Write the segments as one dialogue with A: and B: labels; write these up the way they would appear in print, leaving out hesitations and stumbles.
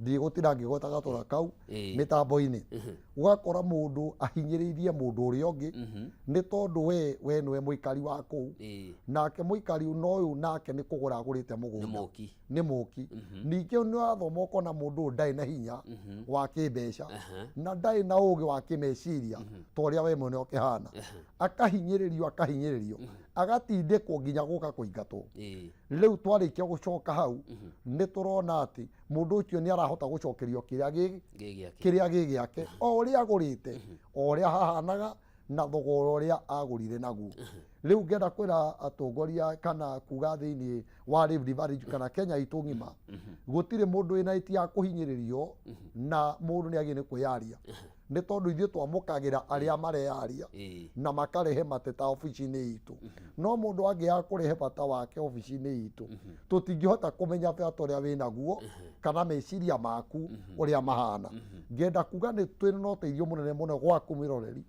A: Ndigũtinda ngĩgweta gatũra kau mĩtambo-inĩ. Ũgakora mũndũ ahinyĩrĩirie mũndũ ũrĩa ũngĩ nĩ tondũ we nĩwe mũikari wa kũu, nake mũikari na ũyũ nake nĩ kũgũra agũrĩte
B: Nĩ
A: mũgũnda.
B: Mũki.
A: Nĩ mũki. Ningĩ nĩ wathoma ũkona mũndũ ũyũ ndarĩ na hinya wa kĩmbeca na ndarĩ na ũgĩ wa kĩmeciria ta ũrĩa we mwene ũkĩhana, akahinyĩrĩrio, akahinyĩrĩrio, agatindĩkwo nginya gũka kũingatwo. Rĩu twarĩkia gũcoka hau, nĩ tũrona atĩ mũndũ ũcio nĩ arahota gũcokerio kĩrĩa gĩ
B: Gĩ gĩake.
A: Kĩrĩa gĩ gĩake, o ũrĩa agũrĩte, o ũrĩa hahanaga na thogora ũrĩa agũrire naguo. Rĩu ngenda kwĩra atongoria kana kuga thĩinĩ wa Rift Valley kana Kenya itũ ng'ima, gũtirĩ mũndũ wĩna ĩti ya kũhinyĩrĩrio, na mũndũ nĩ agĩrĩire nĩ kwĩyaria, nĩ tondũ ithuĩ twamũkagĩra arĩa mareyaria na makarehe mateta obici-inĩ itũ. No mũndũ angĩaga kũrehe bata wake obici-inĩ itũ, tũtingĩhota kũmenya bata ũrĩa wĩnaguo kana meciria maku ũrĩa mahana. Ngenda kuga nĩ twĩ na ũteithio mũnene mũno gwaku mwĩroreri,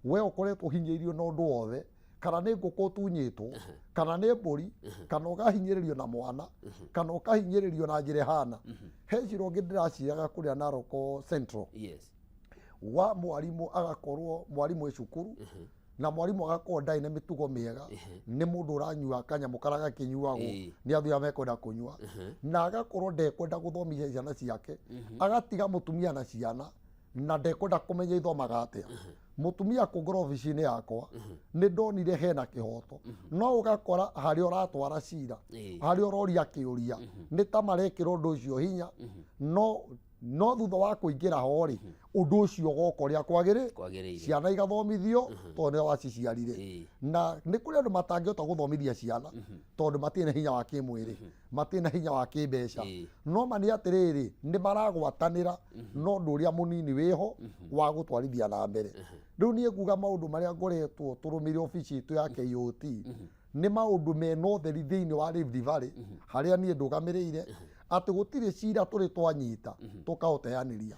A: we ũkoretwo ũhinyĩrĩirio na ũndũ wothe, kana nĩ ngũkũ ũtunyĩtwo, kana nĩ mbũri, kana ũkahinyĩrĩrio na mwana, kana ũkahinyĩrĩrio na njĩra ĩhana. He cira ũngĩ ndĩraciraga kũrĩa Narok Central wa mwarimũ, agakorwo mwarimũ ĩ cukuru, na mwarimũ agakorwo ndarĩ na mĩtugo mĩega, nĩ mũndũ ũranyua kanyamũ karĩa gakĩnyuagwo nĩ athuri arĩa mekwenda kũnyua, na agakorwo ndekwenda gũthomithia ciana ciake, agatiga mũtumia na ciana na ndekwenda kũmenya ithomaga atĩa. Mũtumia kũngora obici-inĩ yakwa, nĩ ndonire hena kĩhoto, no ũgakora harĩa ũratwara cira, harĩa ũroria kĩũria, nĩ ta marekĩra ũndũ ũcio hinya. No thutha wa kũingĩra ho rĩ, ũndũ ũcio ũgoka ũrĩa kwagĩrĩ
B: Kwagĩrĩire.
A: Ciana igathomithio tondũ nĩwe waciciarire. Na nĩ kũrĩ andũ matangĩhota gũthomithia ciana tondũ matirĩ na hinya wa kĩmwĩrĩ, matirĩ na hinya wa kĩmbeca. No ma nĩ atĩrĩrĩ, nĩ maragwatanĩra na ũndũ ũrĩa mũnini wĩho wa gũtwarithia na mbere. Rĩu niĩ nguga maũndũ marĩa ngoretwo tũrũmĩire obici itũ ya KOT nĩ maũndũ mena ũtheri thĩinĩ wa Rift Valley harĩa niĩ ndũgamĩrĩire, atĩ gũtirĩ cira tũrĩ twanyita tũkaũteanĩria.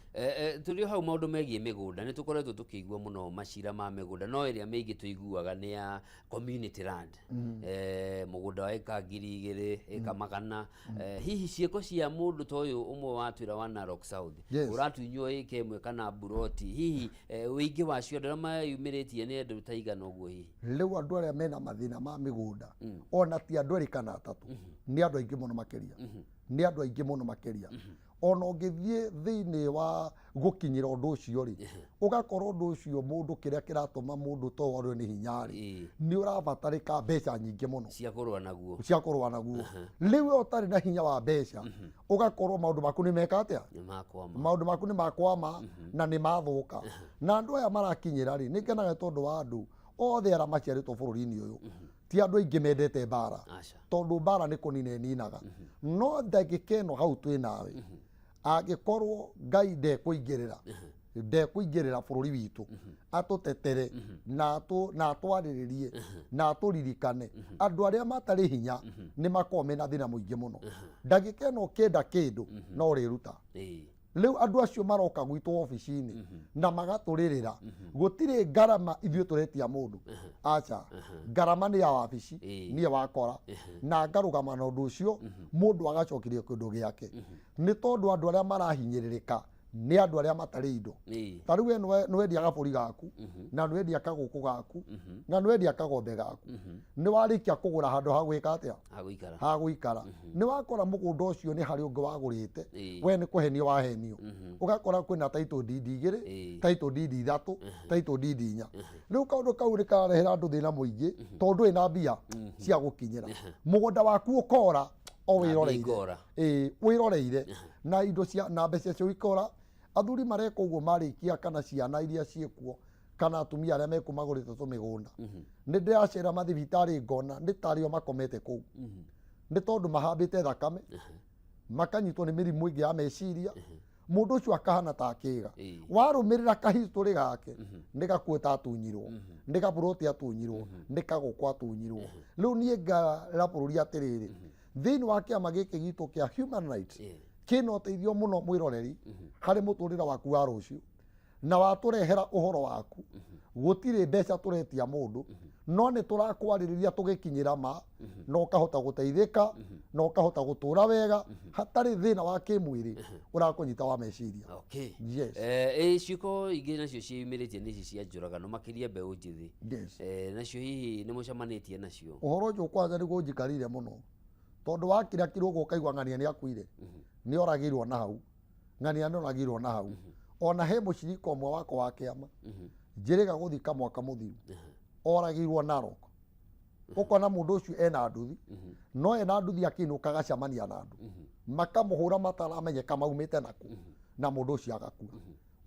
B: Tũrĩ o hau maũndũ megiĩ mĩgũnda, nĩ tũkoretwo tũkĩigua mũno macira ma mĩgũnda, no ĩrĩa mĩingĩ tũiguaga nĩ ya community land, mũgũnda wa ĩka 2000, ĩka 100. Hihi ciĩko cia mũndũ ta ũyũ ũmwe watwĩra wa Narok South, ũratunywo ĩka 1 kana buroti, hihi ũingĩ wacio andũ arĩa mayumĩrĩtie nĩ andũ ta igana ũguo hihi?
A: Rĩu andũ arĩa mena mathĩna ma mĩgũnda, ona ti andũ erĩ kana atatũ, nĩ andũ aingĩ mũno makĩria, nĩ andũ aingĩ mũno makĩria. Ona ũngĩthiĩ thĩinĩ wa gũkinyĩra ũndũ ũcio rĩ, ũgakora ũndũ ũcio mũndũ kĩrĩa kĩratũma mũndũ to orwo nĩ hinya rĩ, nĩ ũrabatarĩka mbeca nyingĩ mũno
B: cia kũrũa naguo.
A: Cia kũrũa naguo. Rĩu we ũtarĩ na hinya wa mbeca, ũgakorwo maũndũ maku nĩ meka atĩa?
B: Nĩ makwama.
A: Maũndũ maku nĩ makwama na nĩ mathũka. Na andũ aya marakinyĩra rĩ, nĩ ngenaga tondũ wa andũ othe arĩa maciarĩtwo bũrũri-inĩ ũyũ, ti andũ aingĩ mendete mbara,
B: Aca.
A: Tondũ mbara nĩ kũnina ĩninaga. No ndagĩka ĩno hau twĩ nawe, angĩkorwo Ngai ndekũingĩrĩra, ndekũingĩrĩra bũrũri witũ atũtetere na atwarĩrĩrie na atũririkane, andũ arĩa matarĩ hinya nĩ makoragwo mena thĩna mũingĩ mũno. Ndagĩka ĩno ũkĩenda kĩndũ no ũrĩruta. Rĩu andũ acio maroka gwitũ obici-inĩ na magatũrĩrĩra, gũtirĩ ngarama ithuĩ tũretia mũndũ, aca. Ngarama nĩ ya wabici. Niĩ wakora na ngarũgama na ũndũ ũcio, mũndũ agacokerio kĩndũ gĩake, nĩ tondũ andũ arĩa marahinyĩrĩrĩka nĩ andũ arĩa matarĩ indo. Ta rĩu we nĩwendia gabũri gaku, na nĩwendia kagũkũ gaku, na nĩwendia kagombe gaku, nĩ warĩkia kũgũra handũ ha gwĩka atĩa?
B: Ha gũikara.
A: Ha gũikara. Nĩ wakora mũgũnda ũcio nĩ harĩ ũngĩ wagũrĩte. We nĩ kũhenio wahenio. Ũgakora kwĩna title deed igĩrĩ, title deed ithatũ, title deed inya. Rĩu kaũndũ kau nĩ kararehera andũ thĩna mũingĩ, tondũ ndũrĩ na mbia cia gũkinyĩra mũgũnda waku, ũkora o
B: Na mbia
A: wĩroreire.
B: ikora.
A: Ĩĩ, wĩroreire na indo cia na mbeca cio ikora. Athuri mareka ũguo marĩkia, kana ciana iria ciĩkuo, kana atumia arĩa mekuo magũrĩte tũmĩgũnda. Nĩ ndĩracera mathibitarĩ ngona nĩ tarĩo makomete kũu, nĩ tondũ mahambĩte thakame, makanyitwo nĩ mĩrimũ ĩngĩ ya meciria, mũndũ ũcio akahana ta akĩga. Warũmĩrĩra kahistory gake, nĩ gakuo ta atunyirwo, nĩ gaburoti atunyirwo, nĩ kagũkũ atunyirwo. Rĩu niĩ ngara bũrũri atĩrĩrĩ, thĩinĩ wa kĩama gĩkĩ gitũ kĩa human rights, kĩna ũteithio mũno mwĩroreri harĩ mũtũrĩre waku wa rũciũ, na watũrehera ũhoro waku, gũtirĩ mbeca tũretia mũndũ. No nĩ tũrakwarĩrĩria tũgĩkinyĩra ma, na ũkahota gũteithĩka, na ũkahota gũtũra wega hatarĩ thĩna wa kĩmwĩrĩ ũrakũnyita wa meciria.
B: Okay.
A: Yes.
B: Ciĩko ingĩ nacio ciĩyumĩrĩtie nĩ ici cia njũragano, makĩria mbeũ njĩthĩ.
A: Yes.
B: Nacio hihi nĩ mũcemanĩtie nacio?
A: Ũhoro ũcio kwanja nĩguo ũnjikarĩire mũno, tondũ wakira kira ũguo ũkaigua ng'ania nĩ akuire, nĩ oragĩirwo na hau, ng'ania nĩ oragĩirwo na hau. Ona he mũcirika ũmwe wakwa wa kĩama njĩrĩga gũthika mwaka mũthiru, oragĩirwo Narok. Ũkona mũndũ ũcio ena nduthi, no ena nduthi akĩinũka agacemania na andũ makamũhũra mataramenyeka maumĩte nakũ, na mũndũ ũcio agakua.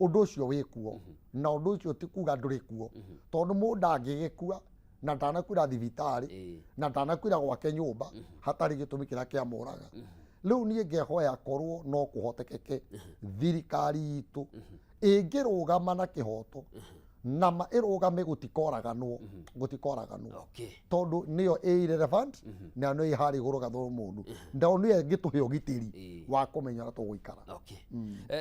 A: Ũndũ ũcio wĩ kuo, na ũndũ ũcio ti kuga ndũrĩ kuo, tondũ mũndũ angĩgĩkua na ndanakuĩra thibitarĩ na ndanakuĩra gwake nyũmba hatarĩ gĩtũmi kĩrĩa kĩamũraga. Rĩu niĩ ngehoya korwo no kũhotekeke thirikari itũ ĩngĩrũgama na kĩhoto na ma ĩrũgame, gũtikoraganwo, gũtikoraganwo, tondũ nĩyo ĩ irrelevant na nĩyo ĩ harĩa igũrũ gathũrũ mũndũ ndao nĩyo ĩngĩtũhe ũgitĩri wa kũmenya ũrĩa tũgũikara.
B: Okay.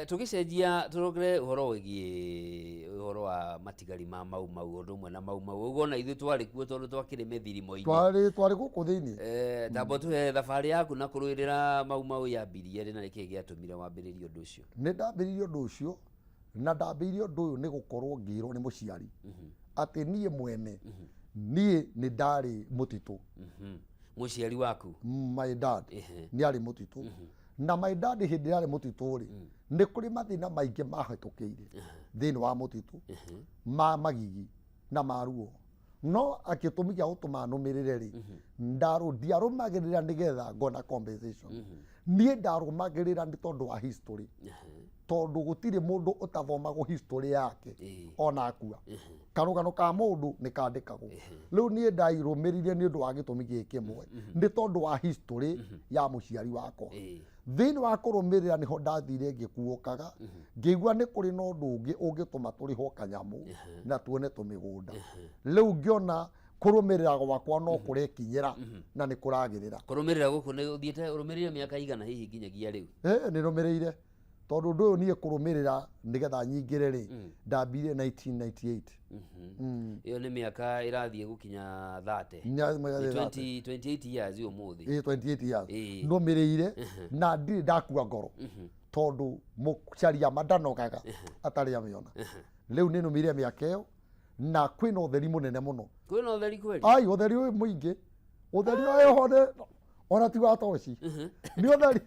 B: Tũgĩcenjia tũrogere ũhoro wĩgiĩ ũhoro wa matigari ma Mau Mau, ũndũ ũmwe na Mau Mau ũguo, ona ithuĩ twarĩ kuo tondũ twakĩrĩ mĩthirimo-inĩ.
A: Twarĩ gũkũ thĩinĩ.
B: Tamba ũtũhe thabarĩ yaku na kũrũĩrĩra Mau Mau yambirie rĩ, na nĩkĩĩ gĩatũmire wambĩrĩrie ũndũ ũcio?
A: Nĩ ndambĩrĩirie ũndũ ũcio, na ndambĩrĩirie ũndũ ũyũ nĩ gũkorwo ngĩrwo nĩ mũciari atĩ niĩ mwene niĩ nĩ ndarĩ mũtitũ.
B: Mũciari waku?
A: My dad nĩ arĩ mũtitũ, na my dad hĩndĩ ĩrĩa arĩ mũtitũ rĩ, nĩ kũrĩ mathĩna maingĩ mahĩtũkĩire thĩinĩ wa mũtitũ ma magigi na ma ruo, no gĩtũmi gĩa gũtũma nũmĩrĩre rĩ, ndiarũmagĩrĩra nĩgetha ngona compensation. Niĩ ndarũmagĩrĩra nĩ tondũ wa history, tondũ gũtirĩ mũndũ ũtathomagwo history yake ona akua. Karũgano ka mũndũ nĩ kandĩkagwo. Rĩu niĩ ndairũmĩrĩire nĩ ũndũ wa gĩtũmi gĩkĩ kĩmwe, nĩ tondũ wa history ya mũciari wakwa. Thĩinĩ wa kũrũmĩrĩra nĩho ndathire ngĩkuũkaga, ngĩigua nĩ kũrĩ na ũndũ ũngĩ ũngĩtũma tũrĩhwo kanyamũ na tuone tũmĩgũnda. Rĩu ngĩona kũrũmĩrĩra gwakwa no kũrekinyĩra na nĩ kũragĩrĩra.
B: Kũrũmĩrĩra gũkũ nĩ ũthiĩte ũrũmĩrĩire mĩaka igana hihi nginyagia rĩu?
A: Nĩ rũmĩrĩire, tondũ ũndũ ũyũ niĩ kũrũmĩrĩra nĩgetha nyingĩre rĩ, ndambire 1998.
B: Ĩyo nĩ mĩaka ĩrathiĩ gũkinya 30. Nĩ 20 28 years ũmũthĩ.
A: 28 years. Nũmĩrĩire na ndirĩ ndakua ngoro, tondũ mũcaria ma ndanogaga atarĩ amĩona. Rĩu nĩ nũmĩire mĩaka ĩyo na kwĩna ũtheri mũnene mũno.
B: Kwĩna ũtheri kweli?
A: Ai, ũtheri ũyũ mũingĩ, ũtheri ũyũ ho nĩ ona ti wa toci, nĩ ũtheri,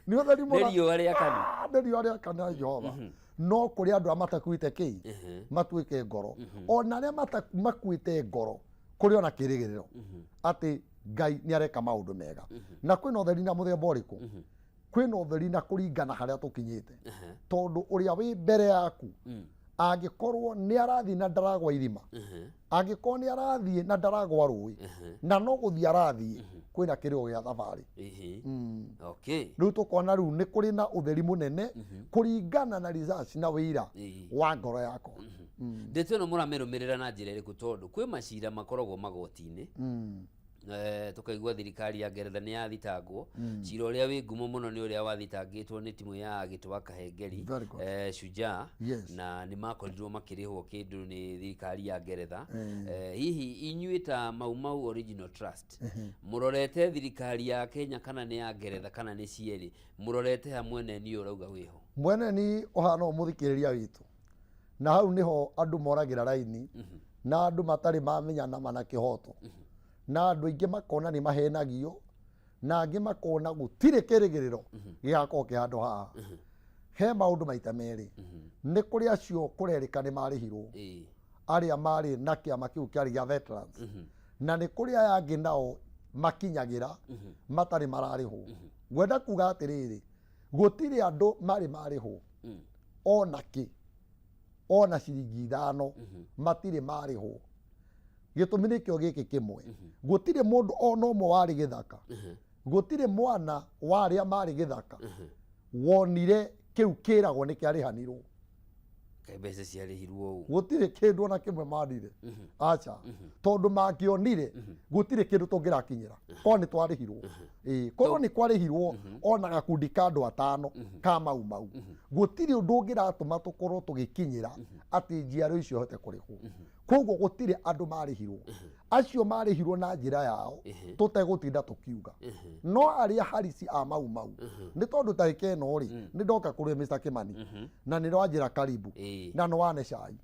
A: nĩ ũtheri
B: nĩ
A: mũna
B: riũa rĩakanu.
A: Ah, nĩ riũa rĩakana Jehova. No kũrĩ andũ arĩa matakuĩte kĩ matuĩke ngoro, ona arĩa makuĩte ngoro kũrĩ ona kĩrĩgĩrĩro atĩ Ngai nĩ areka maũndũ mega. Na kwĩna ũtheri na mũthemba ũrĩkũ? Kwĩna ũtheri na kũringana harĩa tũkinyĩte, tondũ ũrĩa wĩ mbere yaku angĩkorwo nĩ arathiĩ na ndaragwa irima, angĩkorwo nĩ arathiĩ na ndaragwa rũĩ, na no gũthiĩ arathiĩ, kwĩna kĩrĩgo gĩa thabarĩ. Rĩu tũkona rĩu nĩ kũrĩ na ũtheri mũnene kũringana na research na wĩira wa ngoro yakwa.
B: Ndeto ĩno mũramĩrũmĩrĩra na njĩra ĩrĩkũ? Tondũ kwĩ macira makoragwo magoti-inĩ, tũkaigua thirikari ya Ngeretha nĩ yathitangwo. Cira ũrĩa wĩ ngumo mũno nĩ ũrĩa wathitangĩtwo nĩ timu ya Gĩtwa Kahengeri,
A: Very good.
B: Shujaa, na nĩ makorirwo makĩrĩhwo kĩndũ nĩ thirikari ya Ngeretha. Hihi inyuĩ ta Mau Mau Original Trust mũrorete thirikari ya Kenya kana nĩ ya Ngeretha kana nĩ cierĩ? Mũrorete ha mwene niĩ ũrauga wĩho?
A: Mwene ni ũhana ũũ, mũthikĩrĩria witũ, na hau nĩho andũ moragĩra raini na andũ matarĩ mamenya nama na kĩhoto, na andũ aingĩ makona nĩ mahenagio, na angĩ makona gũtirĩ kĩrĩgĩrĩro gĩgakorwo kĩ handũ haha. He maũndũ maita merĩ. Nĩ kũrĩ acio kũrerĩka nĩ marĩhirwo, arĩa marĩ na kĩama kĩu kĩarĩ gĩa veterans, na nĩ kũrĩ aya angĩ nao makinyagĩra matarĩ mararĩhwo. Ngwenda kuga atĩrĩrĩ, gũtirĩ andũ marĩ marĩhwo ona kĩ, ona ciringi 5 matirĩ marĩhwo. Gĩtũmi nĩkĩo gĩkĩ kĩmwe, gũtirĩ mũndũ ona ũmwe warĩ gĩthaka, gũtirĩ mwana wa arĩa marĩ gĩthaka wonire kĩu kĩragwo nĩ kĩarĩhanirwo.
B: Kaĩ mbeca ciarĩhirwo ũũ?
A: Gũtirĩ kĩndũ ona kĩmwe manire, aca, tondũ mangĩonire gũtirĩ kĩndũ tũngĩrakinyĩra korwo nĩ twarĩhirwo. Ĩĩ, korwo nĩ kwarĩhirwo ona gakundi ka andũ atano ka Mau Mau, gũtirĩ ũndũ ũngĩratũma tũkorwo tũgĩkinyĩra atĩ njiaro icio hote kũrĩhwo. Koguo gũtirĩ andũ marĩhirwo. Acio marĩhirwo na njĩra yao tũtegũtinda tũkiuga. No arĩa harici a Mau Mau, nĩ tondũ tarĩka ĩno rĩ, nĩ ndoka kũrĩ Mr. Kimani na nĩ wanjĩra karibu na nĩ wane cai,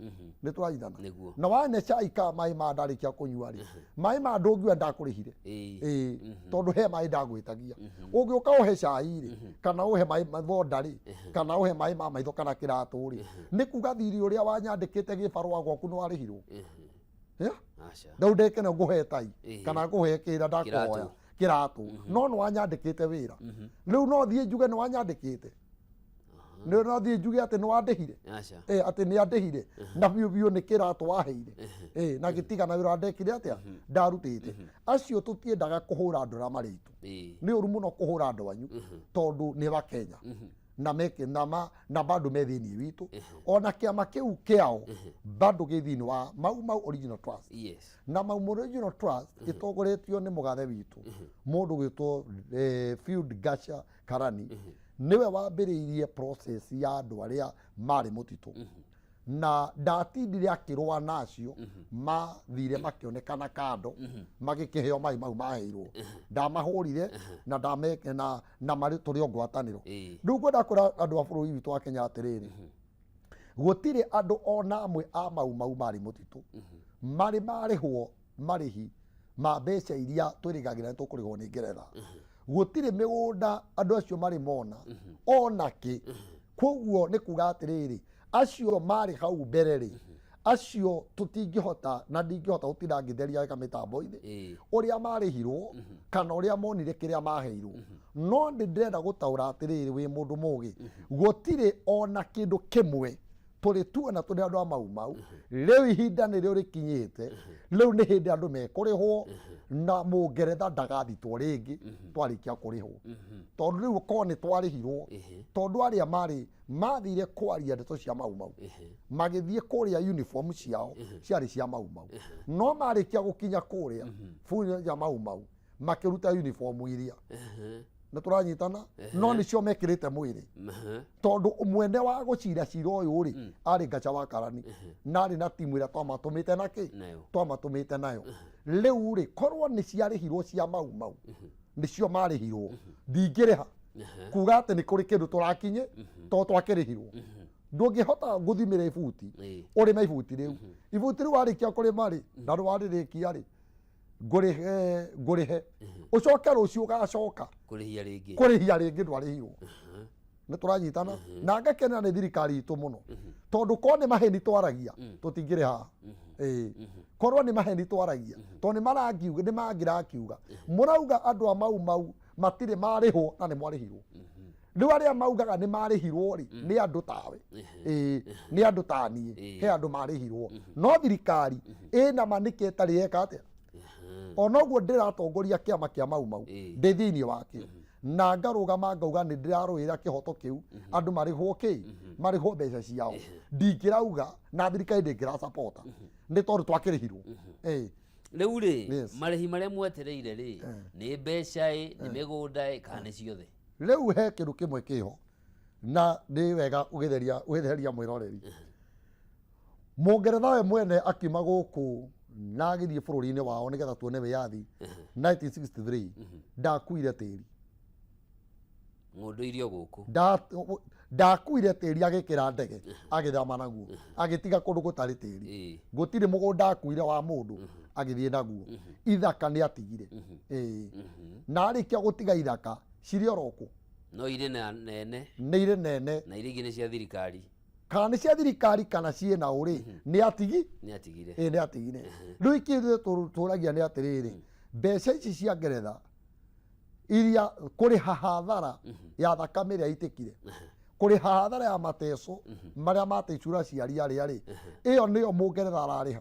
A: nĩ tũranyitana?
B: Nĩguo.
A: Na wane cai ka maĩ ma ndarĩkia kũnyua rĩ, maĩ ma ndũngiuga ndakũrĩhire. Ĩĩ, tondũ he maĩ ndagwĩtagia. Ũngĩũka ũhe cai rĩ, kana ũhe maĩ ma thonda rĩ, kana ũhe maĩ ma maitho kana kĩratũ rĩ, nĩ kuga thirĩ ũrĩa wanyandĩkĩte gĩbarũa gwaku nĩ warĩhirwo. Yeah?
B: Aca.
A: Rĩu ndekene ngũhe tai kana ngũhe kĩra ndakũhoya kĩratũ, no nĩ wanyandĩkĩte wĩra. Rĩu no thiĩ njuge nĩ wanyandĩkĩte? Nĩ no thiĩ njuge atĩ nĩ wandĩhire?
B: Aca.
A: Atĩ nĩ andĩhire na biũ biũ nĩ kĩratũ waheire, na gĩtigana wĩra ndekire atĩa ndarutĩte. Acio tũtiendaga kũhũra andũ arĩa marĩ aitũ. Nĩ ũru mũno kũhũra andũ anyu, tondũ nĩ wa Kenya na meke na ma na bado me thĩinĩ witũ, ona kĩama kĩu kĩao bado gĩ thĩinĩ wa Mau Mau Original Trust. Na Mau Mau Original Trust ĩtongoretio nĩ mũgathe witũ, mũndũ gwĩtwo Field Gasha Karani, nĩwe wambĩrĩirie process ya andũ arĩa marĩ mũtitũ, na ndatindire akĩrũa nacio, mathire makĩonekana kando, magĩkĩheo mai mau maheirwo. Ndamahũrire na ndameke na marĩ tũrĩ o ngwatanĩro. Rĩu ngwenda kwĩra andũ a bũrũri witũ wa Kenya atĩrĩrĩ, gũtirĩ andũ ona amwe a Mau Mau marĩ mũtitũ marĩ marĩhwo marĩhi ma mbeca iria twĩrĩgagĩra nĩ tũkũrĩhwo nĩ Ngeretha. Gũtirĩ mĩgũnda andũ acio marĩ mona ona kĩ. Koguo nĩ kuga atĩrĩrĩ, acio marĩ hau mbere rĩ, acio tũtingĩhota na ndingĩhota gũtinda ngĩtheria wega mĩtambo-inĩ ũrĩa marĩhirwo kana ũrĩa monire kĩrĩa maheirwo. No nĩ ndĩrenda gũtaũra atĩrĩrĩ, wĩ mũndũ mũgĩ, gũtirĩ ona kĩndũ kĩmwe tũrĩ tuona tũrĩ andũ a Mau Mau. Rĩu ihinda nĩrĩo rĩkinyĩte, rĩu nĩ hĩndĩ andũ mekũrĩhwo, na Mũngeretha ndagathitwo rĩngĩ twarĩkia kũrĩhwo, tondũ rĩu korwo nĩ twarĩhirwo, tondũ arĩa marĩ mathire kwaria ndeto cia Mau Mau magĩthiĩ kũrĩa uniform ciao ciarĩ cia Mau Mau, no marĩkia gũkinya kũrĩa buni ya Mau Mau makĩruta uniform iria, nĩ tũranyitana? No nĩcio mekĩrĩte mwĩrĩ, tondũ mwene wa gũcira cira ũyũ rĩ, arĩ Ngaca wa Karani na arĩ na timu ĩrĩa twamatũmĩte na kĩ
B: Nayo.
A: Twamatũmĩte nayo. Rĩu rĩ, korwo nĩ ciarĩhirwo cia Mau Mau, nĩcio marĩhirwo, ndingĩrĩha kuga atĩ nĩ kũrĩ kĩndũ tũrakinye, tondũ twakĩrĩhirwo. Ndũngĩhota gũthimĩra ibuti, ũrĩme ibuti rĩu, ibuti rĩu warĩkia kũrĩma rĩ, na warĩrĩkia rĩ, ngũrĩhe ngũrĩhe, ũcoke rũciũ ũgacoka
B: kũrĩhia rĩngĩ.
A: Kũrĩhia rĩngĩ ndwarĩhirwo. Nĩ tũranyitana? Na ngakenera nĩ thirikari itũ mũno, tondũ korwo nĩ maheni twaragia tũtingĩrĩ haha. Ĩĩ, korwo nĩ maheni twaragia, tondũ nĩ marangiuga, nĩ mangĩrakiuga mũrauga andũ a Mau Mau matirĩ marĩhwo na nĩ mwarĩhirwo. Rĩu arĩa maugaga nĩ marĩhirwo rĩ, nĩ andũ tawe. Ĩĩ, nĩ andũ ta niĩ. He andũ marĩhirwo, no thirikari ĩna ma nĩkĩ ĩtarĩ yeka atĩa? Ona ũguo ndĩratongoria kĩama kĩa Mau Mau, ndĩ thĩinĩ wakĩo na ngarũgama ngauga nĩ ndĩrarũĩra kĩhoto kĩu, andũ marĩhwo kĩ, marĩhwo mbeca ciao. Ndingĩrauga na thirikari ndĩngĩrasapota, nĩ tondũ twakĩrĩhirwo. Ĩĩ.
B: Rĩu rĩ,
A: Yes.
B: marĩhi marĩa mwetereire rĩ, nĩ mbeca ĩ, nĩ mĩgũnda ĩ, kana nĩ ciothe?
A: Rĩu he kĩndũ kĩmwe kĩho na nĩ wega ũgĩtheria ũgĩtheria mwĩroreri. Mũngeretha we mwene akiuma gũkũ na agĩthiĩ bũrũri-inĩ wao nĩgetha tuone wĩyathi 1963, ndakuire tĩri.
B: Ng'ũndũ irio gũkũ.
A: Ndakuire tĩri, agĩkĩra ndege agĩthama naguo, agĩtiga kũndũ gũtarĩ tĩri. Gũtirĩ mũgũnda akuire wa mũndũ agĩthiĩ naguo. Ithaka nĩ atigire. Ĩĩ. Na arĩkia gũtiga ithaka cirĩ oro kũ.
B: No irĩ na nene.
A: Nĩ irĩ nene.
B: Na iria ingĩ nĩ cia thirikari.
A: Kana nĩ cia thirikari kana ciĩna ũrĩ, nĩ atigi.
B: Nĩ atigire.
A: Ĩĩ, nĩ atigire. Rĩu ikĩndũ tũragia nĩ atĩrĩrĩ, mbeca ici cia Ngeretha iria kũrĩha hathara ya thakame ĩrĩa ĩitĩkire, kũrĩha hathara ya mateco marĩa mateicura aciari arĩa rĩ, ĩyo nĩyo Mũngeretha ararĩha,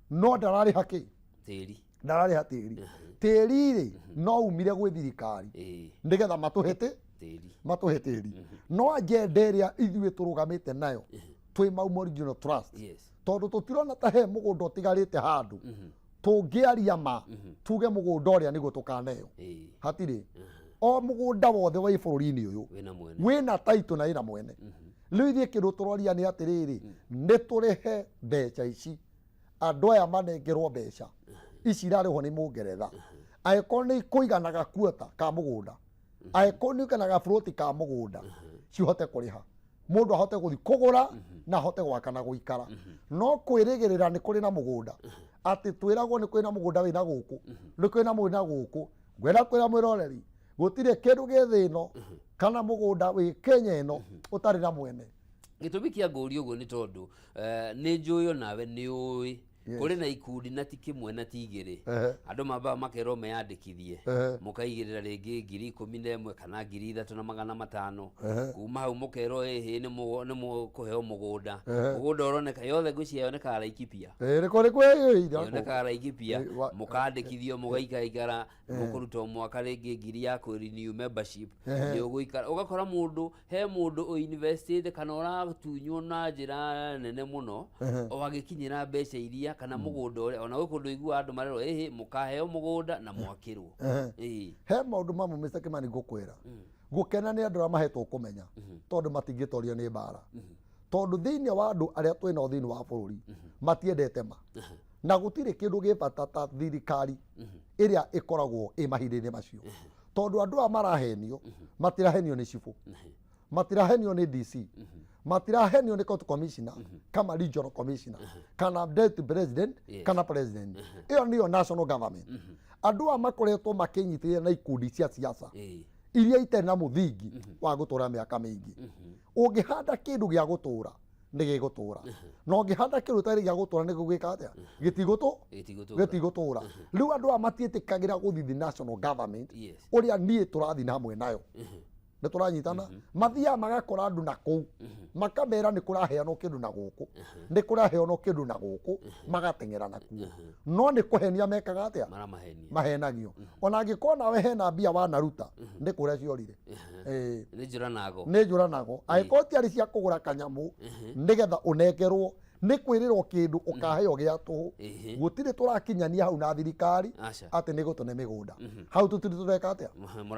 A: no ndararĩha kĩ?
B: Tĩri.
A: Ndararĩha tĩri. Tĩri rĩ, no umire gwĩ thirikari nĩgetha matũhe tĩ
B: Tĩri.
A: Matũhe tĩri. No agenda ĩrĩa ithuĩ tũrũgamĩte nayo twĩ Mau Original Trust, tondũ tũtirona ta he mũgũnda ũtigarĩte handũ tũngĩaria ma tuge mũgũnda ũrĩa nĩguo tũkaneo. Hatirĩ. O mũgũnda wothe wĩ bũrũri-inĩ ũyũ
B: wĩna mwene.
A: Wĩna taitũ na wĩna mwene. Rĩu ithuĩ kĩndũ tũroria nĩ atĩrĩrĩ, nĩ tũrĩhe mbeca ici. Andũ aya manengerwo mbeca ici irarĩhwo nĩ Mũngeretha, angĩkorwo nĩ ikũiganaga kuota ka mũgũnda, angĩkorwo nĩ ikũiganaga buroti ka mũgũnda, cihote kũrĩha mũndũ ahote gũthiĩ kũgũra na ahote gwaka na gũikara. No kwĩrĩgĩrĩra nĩ kũrĩ na mũgũnda, atĩ twĩragwo nĩ kũrĩ na mũgũnda wĩna gũkũ, nĩ kũrĩ na mũgũnda gũkũ, ngwenda kwĩra mwĩroreri gũtirĩ kĩndũ gĩ thĩ ĩno kana mũgũnda wĩ Kenya ĩno ũtarĩ na mwene.
B: Gĩtũmi kĩa ngũria ũguo nĩ tondũ nĩ njũĩ onawe nĩ ũĩ kũrĩ na ikundi na ti kĩmwe na ti igĩrĩ. Andũ mambaga makerwo meyandĩkithie, mũkaigĩrĩra rĩngĩ 11,000 kana 3,500. Kuma hau mũkerwo ĩhĩ nĩ mũkũheo mũgũnda. Mũgũnda ũroneka yothe ngwĩciria yonekaga Laikipia.
A: Nĩ kũrĩ kwĩ
B: yonekaga Laikipia, mũkandĩkithio mũgaikaikara, mũkũruta o mwaka rĩngĩ ngiri ya kũ renew membership, nĩ ũgũikara ũgakora mũndũ he mũndũ ũinvestĩte kana ũratunywo na njĩra nene mũno o agĩkinyĩra mbeca iria kana mũgũnda ũrĩa ona gwĩ kũndũ iguaga andũ marerwo ĩhĩ mũkaheo mũgũnda na mwakĩrwo.
A: He maũndũ mamwe Mr. Kimani ngũkwĩra, gũkena nĩ andũ arĩa mahetwo kũmenya, tondũ matingĩtorio nĩ mbara, tondũ thĩinĩ wa andũ arĩa twĩ nao thĩinĩ wa bũrũri matiendete ma, na gũtirĩ kĩndũ gĩ bata ta thirikari ĩrĩa ĩkoragwo ĩ mahinda-inĩ macio, tondũ andũ aya marahenio, matirahenio nĩ cibũ, matirahenio nĩ DC, matirahenio nĩ county commissioner kama regional commissioner kana deputy president kana president. Ĩyo nĩyo national government. Andũ aya makoretwo makĩnyitĩrĩra na ikundi cia siasa iria itarĩ na mũthingi wa gũtũra mĩaka mĩingĩ. Ũngĩhanda kĩndũ gĩa gũtũra nĩ gĩgũtũra, na ũngĩhanda kĩndũ gĩtarĩ gĩa gũtũra nĩ gũgĩka atĩa? Gĩtigũtũra. Rĩu andũ aya matiĩtĩkagĩra gũthiĩ the national government ũrĩa niĩ tũrathiĩ na hamwe nayo, nĩ tũranyitana. Mathiaga magakora andũ na kũu, makamera nĩ kũraheanwo kĩndũ na gũkũ, nĩ kũraheanwo kĩndũ na gũkũ, magateng'era nakuo, no nĩ kũhenia mekaga atĩa? Mahenagio. Ona angĩkorwo nawe hena mbia wanaruta, nĩ kũrĩa ciorire.
B: Nĩ njũra nago.
A: Nĩ njũra nago, angĩkorwo tiarĩ cia kũgũra kanyamũ nĩgetha ũnengerwo, nĩ kwĩrĩrwo kĩndũ ũkaheo gĩa tũhũ. Gũtirĩ tũrakinyania hau na thirikari atĩ nĩ gũtũne mĩgũnda. Hau tũtirĩ tũreka atĩa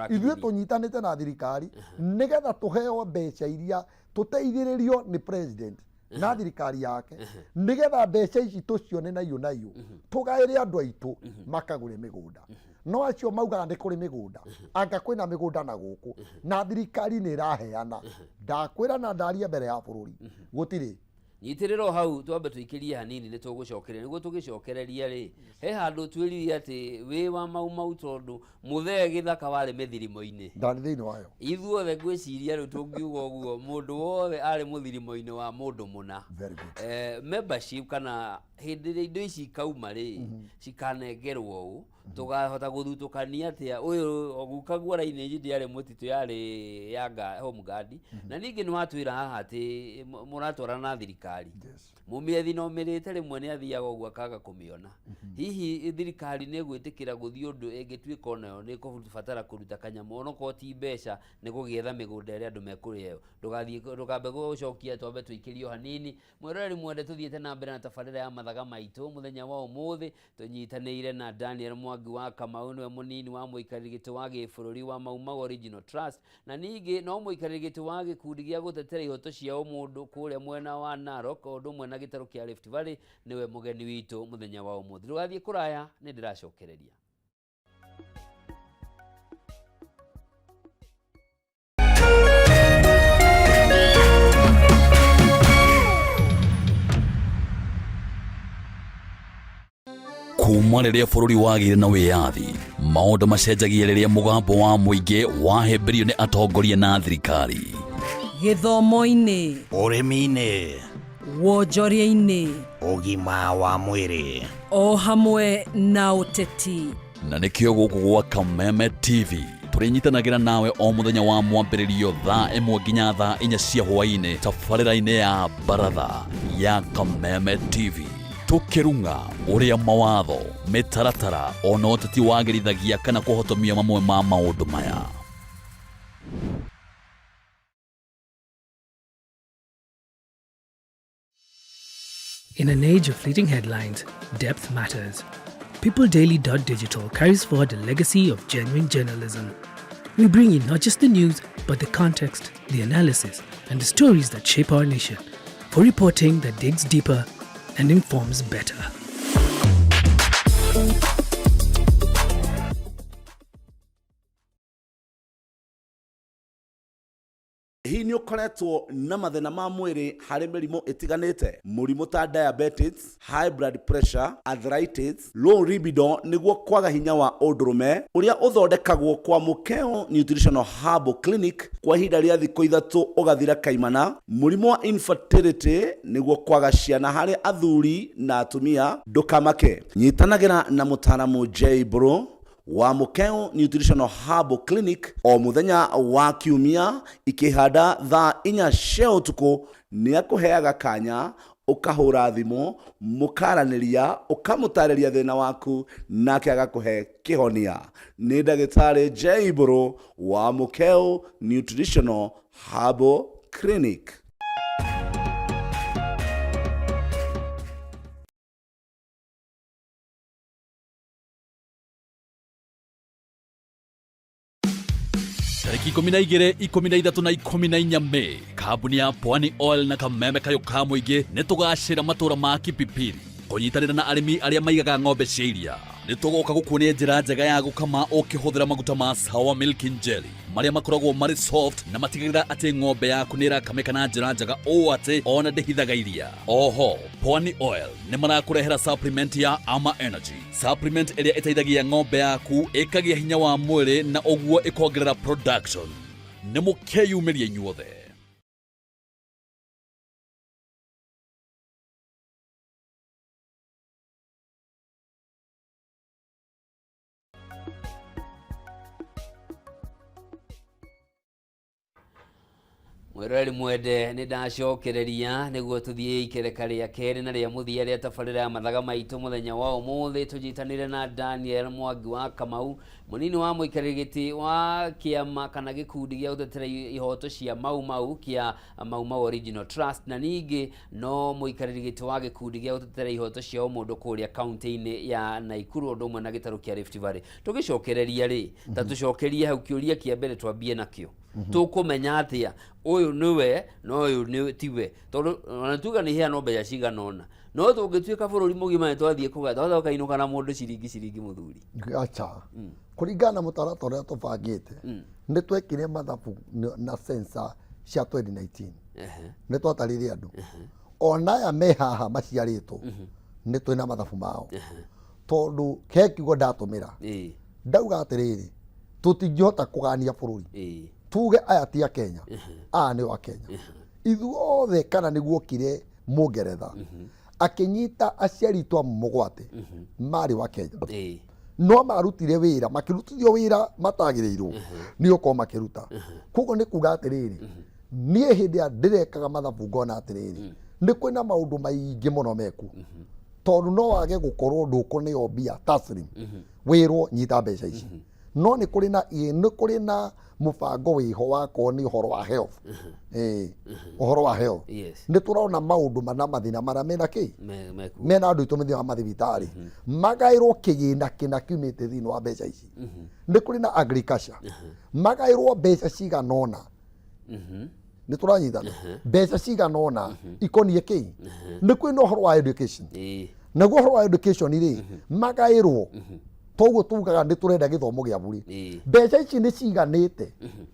A: ithuĩ, tũnyitanĩte na thirikari nĩgetha tũheo mbeca iria tũteithĩrĩrio nĩ president na thirikari yake, nĩgetha mbeca ici tũcione na iũ tũgaĩre andũ aitũ makagũre mĩgũnda. No acio maugaga nĩ kũrĩ mĩgũnda, anga kwĩna mĩgũnda na gũkũ na thirikari nĩ ĩraheana, ndakwĩra na ndarie mbere ya bũrũri, gũtirĩ.
B: Nyitĩrĩra o hau, twambe tũikĩrie hanini, nĩ tũgũcokereria nĩguo tũgĩcokereria rĩ, he handũ twĩrire atĩ wĩ wa Mau Mau tondũ mũthee gĩthaka warĩ mĩthirimo-inĩ.
A: Ndarĩ thĩinĩ wayo.
B: Ithuothe ngwĩciria rĩu tũngiuga ũguo mũndũ wothe arĩ mũthirimo-inĩ wa mũndũ mũna.
A: Very good.
B: Membership kana hĩndĩ ĩrĩa indo ici ikauma rĩ, cikanengerwo ũũ, tũkahota gũthutũkania atĩa ũyũ guka guora-inĩ ndĩarĩ mũtitũ, yarĩ ya home guard. Na ningĩ nĩ watwĩra haha atĩ mũratwarana na thirikari, mũmĩethi no mĩrĩte rĩmwe nĩ athiaga ũguo akaga kũmĩona. Hihi thirikari nĩ ĩgwĩtĩkĩra gũthiĩ ũndũ ĩngĩtuĩka onayo nĩ ĩkũbatara kũruta kanyamũ, onokorwo ti mbeca, nĩ gũgĩetha mĩgũnda ĩrĩa andũ mekũrĩo? Ndũgathiĩ, ndũkambe gũcokia, twambe tũikĩrio hanini. Mwĩroreri mwende, tũthiĩte na mbere na tabarĩra ya mathaga maitũ mũthenya wa ũmũthĩ, tũnyitanĩire na Daniel Mwangi wa Kamau, nĩwe mũnini wa mũikarĩri gĩtĩ wa gĩbũrũri wa Mau Mau Original Trust, na ningĩ no mũikarĩri gĩtĩ wa gĩkundi gĩa gũtetera ihoto cia ũmũndũ kũrĩa mwena wa Narok, o ũndũ ũmwe na gĩtarũ kĩa Rift Valley, nĩwe mũgeni witũ mũthenya wa ũmũthĩ. Ndũgathiĩ kũraya, nĩ ndĩracokereria.
C: Kuma rĩrĩa bũrũri wagĩire na wĩyathi, maũndũ macenjagia rĩrĩa mũgambo wa mũingĩ wahĩmbĩrio nĩ atongoria na thirikari.
D: Gĩthomo-inĩ,
E: ũrĩmi-inĩ,
D: wonjoria-inĩ,
E: ũgima wa mwĩrĩ,
D: o hamwe na ũteti.
C: Na nĩkĩo gũkũ gwa Kameme TV tũrĩnyitanagĩra nawe o mũthenya wa mwambĩrĩrio thaa 1 nginya thaa 4 cia hwaĩ-inĩ tabarĩra-inĩ ya baratha ya Kameme TV, tũkĩrung'a ũrĩa mawatho, mĩtaratara ona ũteti wagĩrithagia kana kũhotomia mamwe ma maũndũ maya.
F: In an age of fleeting headlines, depth matters. PeopleDaily.digital carries forward the legacy of genuine journalism. We bring you not just the news, but the context, the analysis, and the stories that shape our nation, for reporting that digs deeper and informs better.
G: Hihi nĩ ũkoretwo na mathĩna ma mwĩrĩ harĩ mĩrimũ ĩtiganĩte? Mũrimũ ta diabetes, high blood pressure, arthritis, low libido nĩguo kwaga hinya wa ũndũrũme ũrĩa ũthondekagwo kwa Mũkeo Nutritional Herbal Clinic kwa ihinda rĩa thikũ ithatũ ũgathira kaimana, mũrimũ wa infertility nĩguo kwaga ciana harĩ athuri na atumia, ndũkamake. Nyitanagĩra na mũtaaramu J Bro wa Mũkeo Nutritional Herbal Clinic o mũthenya wa kiumia ikĩhanda thaa inya cia ũtukũ nĩ akũheaga kanya ũkahũra thimũ mũkaranĩria ũkamũtarĩria thĩna waku nake agakũhe kĩhonia. Nĩ ndagĩtarĩ J Mbũrũ wa Mũkeo Nutritional Herbal Clinic.
C: Tarĩki 12, 13 na 14 Mĩĩ, kambuni ya Pwani Oil na kameme kayũ ka mũingĩ nĩ tũgacĩra matũra ma Kipipiri kũnyitanĩra na arĩmi arĩa maigaga ng'ombe cia iria. Nĩ tũgoka gũkuonia njĩra njega ya gũkama ũkĩhũthĩra maguta ma Sawa Milking Jelly marĩa makoragwo marĩ soft na matigagĩrĩra atĩ ng'ombe yaku nĩ ĩrakamĩka na njĩra njega ũũ atĩ ona ndĩhithaga iria. Oho, Pwani Oil nĩ marakũrehera supplement ya Ama Energy, supplement ĩrĩa ĩteithagia ng'ombe yaku ĩkagĩa hinya wa mwĩrĩ na ũguo ĩkongerera production. Nĩ mũkeyumĩria inyuothe.
B: Mwĩroreri mwende, nĩ ndacokereria nĩguo tũthiĩ ikereka rĩa kerĩ na rĩa mũthia rĩa tabarĩra ya mathaga maitũ mũthenya wa ũmũthĩ. Tũnyitanĩre na Daniel Mwangi wa Kamau, mũnini wa mũikarĩri gĩtĩ wa kĩama kana gĩkundi gĩa gũtetera ihoto cia Mau Mau kĩa Mau Mau Original Trust, na ningĩ no mũikarĩri gĩtĩ wa gĩkundi gĩa gũtetera ihoto cia ũmũndũ kũrĩa kaunti-inĩ ya Naikuru, ũndũ ũmwe na gĩtarũ kĩa Rift Valley. Tũgĩcokereria rĩ, ta tũcokerie hau kĩũria kĩa mbere twambie nakĩo. Tũkũmenya atĩa ũyũ nĩwe na ũyũ nĩ tiwe? Tondũ ona tuga nĩ iheanwo mbeca cigana ũna, no tũngĩtuĩka bũrũri mũgima nĩ twathiĩ kũgaya, twathiĩ tũkainũka na mũndũ ciringi ciringi mũthuri.
A: Acha, kũringana na mũtaratara ũrĩa tũbangĩte, nĩ twekire mathabu na sensa cia 2019. Nĩ twatarire andũ ona aya me haha maciarĩtwo, nĩ twĩna mathabu mao, tondũ he kiugo ndatũmĩra ndauga atĩrĩrĩ, tũtingĩhota kũgania bũrũri tuge aya ti a Kenya, aya nĩo a Kenya ithuothe. Kana nĩguokire Mũngeretha akĩnyita aciari twa mũgwate marĩ wa Kenya, no marutire wĩra, makĩrutithio wĩra matagĩrĩirwo nĩ gũkorwo makĩruta. Koguo nĩ kuga atĩrĩrĩ, niĩ hĩndĩ ĩrĩa ndĩrekaga mathabu ngona atĩrĩrĩ, nĩ kwĩna maũndũ maingĩ mũno meku, tondũ no wage gũkorwo ndũkũneo mbia taslim, wĩrwo nyita mbeca ici, no nĩ kũrĩ na nĩ kũrĩ na mũbango wĩho wakorwo nĩ ũhoro wa health, ũhoro wa health. Nĩ tũrona maũndũ mana mathĩna marĩa mena kĩ mena andũ aitũ thĩinĩ wa mathibitarĩ, magaĩrwo kĩgĩna kĩna kiumĩte thĩinĩ wa mbeca ici. Nĩ kũrĩ na agriculture, magaĩrwo mbeca cigana ũna. Nĩ tũranyitana, mbeca cigana ũna ikoniĩ kĩ. Nĩ kwĩna ũhoro wa education, naguo ũhoro wa education rĩ, magaĩrwo toguo tugaga nĩ tũrenda gĩthomo gĩa bũrĩ. Mbeca ici nĩ ciganĩte,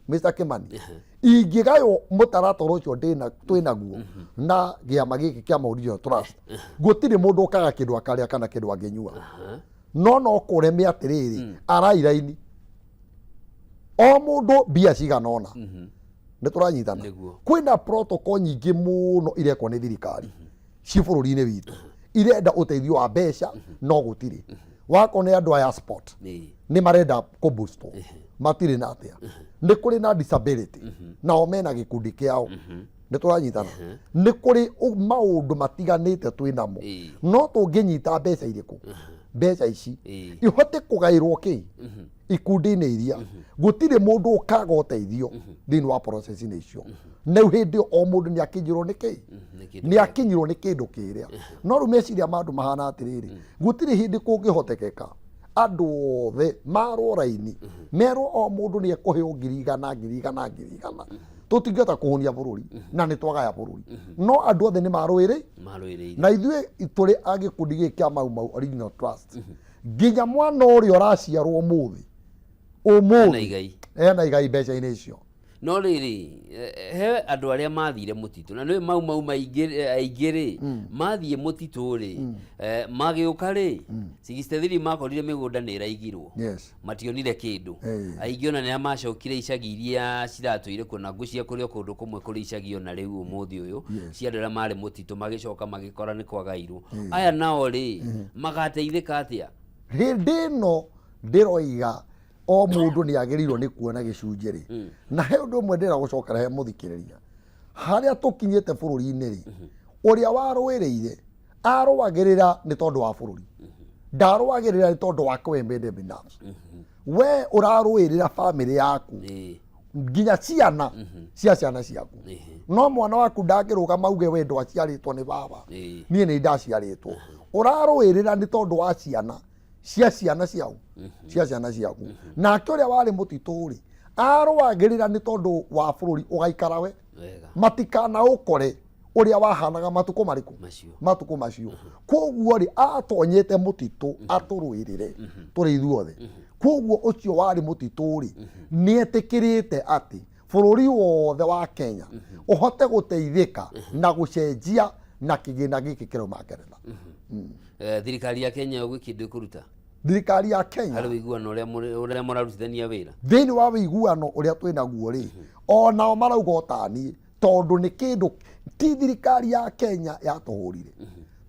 A: Mr. Kimani, ingĩgaywo mũtaratara ũcio ndĩna twĩnaguo na gĩama gĩkĩ kĩa Mauricio Trust, gũtirĩ mũndũ ũkaga kĩndũ akarĩa kana kĩndũ angĩnyua. No no kũreme atĩrĩrĩ, arairaini o mũndũ mbia cigana ũna. Nĩ tũranyitana?
B: Nĩguo.
A: Kwĩna protocol nyingĩ mũno irekwo nĩ thirikari ci bũrũri-inĩ witũ irenda ũteithio wa mbeca, no gũtirĩ. Wakorwo nĩ andũ aya sport nĩ marenda kũboostwo, matirĩ na atĩa. Nĩ kũrĩ na disability, nao mena gĩkundi kĩao. Nĩ tũranyitana? Nĩ kũrĩ maũndũ matiganĩte twĩ namo. No tũngĩnyita mbeca irĩkũ, mbeca ici ihote kũgaĩrwo kĩ ikundi-inĩ iria, gũtirĩ mũndũ ũkaga ũteithio thĩinĩ wa process-inĩ icio. Na rĩu hĩndĩ ĩyo o mũndũ nĩ akinyĩrwo nĩ kĩ,
B: nĩ kĩndũ.
A: Nĩ akinyirwo nĩ kĩndũ kĩrĩa. No rĩu meciria ma andũ mahana atĩrĩrĩ, gũtirĩ hĩndĩ kũngĩhotekeka andũ othe marwo raini, merwo o mũndũ nĩ ekũheo 100,000, 100,000, 100,000. Tũtingĩhota kũhũnia bũrũri na nĩ twagaya bũrũri, no andũ othe nĩ marũĩrĩ
B: marũĩrĩire.
A: Na ithuĩ tũrĩ a gĩkundi gĩkĩ kĩa Mau Mau Original Trust, nginya mwana ũrĩa ũraciarwo ũmũthĩ
B: Ena
A: ũmũthĩ
B: igai.
A: Ena igai mbeca-inĩ icio.
B: No rĩrĩ, he andũ arĩa mathire mũtitũ na nĩ mau mau maingĩ aingĩ rĩ, mathiĩ mũtitũ rĩ, magĩũka rĩ, 63 makorire mĩgũnda nĩ ĩraigirwo. Mationire kĩndũ. Aingĩ ona nĩ macokire icagi iria ciratũire kuo, na ngwĩciria kũrĩ o kũndũ kũmwe kũrĩ icagi ona rĩu ũmũthĩ ũyũ cia andũ arĩa marĩ mũtitũ, magĩcoka magĩkora nĩ kwagairwo. Aya nao rĩ, magateithĩka atĩa?
A: Hĩndĩ ĩno ndĩroiga o mũndũ nĩ agĩrĩirwo nĩ kuona gĩcunjĩ rĩ, na he ũndũ ũmwe ndĩrenda gũcokera he mũthikĩrĩria, harĩa tũkinyĩte bũrũri-inĩ rĩ, ũrĩa warũĩrĩire arũagĩrĩra nĩ tondũ wa bũrũri, ndarũagĩrĩra nĩ tondũ wake we mwene binafsi. We ũrarũĩrĩra bamĩrĩ yaku nginya ciana cia ciana ciaku, no mwana waku ndangĩrũgama auge we ndwaciarĩtwo nĩ baba, niĩ nĩ ndaciarĩtwo. Ũrarũĩrĩra nĩ tondũ wa ciana cia ciana ciao, cia ciana ciaku. Nake ũrĩa warĩ mũtitũ rĩ, arũagĩrĩra nĩ tondũ wa bũrũri ũgaikara we, matikanaũkore ũrĩa wahanaga matukũ marĩkũ?
B: Macio.
A: Matukũ macio. Koguo rĩ, atonyete mũtitũ atũrũĩrĩre tũrĩ ithuothe. Koguo ũcio warĩ mũtitũ rĩ, nĩ etĩkĩrĩte atĩ bũrũri wothe wa Kenya ũhote gũteithĩka na gũcenjia na kĩgĩna gĩkĩ kĩrauma Ngeretha.
B: Thirikari ya Kenya gwĩ kĩndũ ĩkũruta
A: Thirikari ya Kenya
B: harĩ ũiguano ũrĩa mũrarutithania wĩra?
A: Thĩinĩ wa ũiguano ũrĩa twĩ naguo rĩ, onao marauga o ta niĩ, tondũ nĩ kĩndũ ti thirikari ya Kenya yatũhũrire,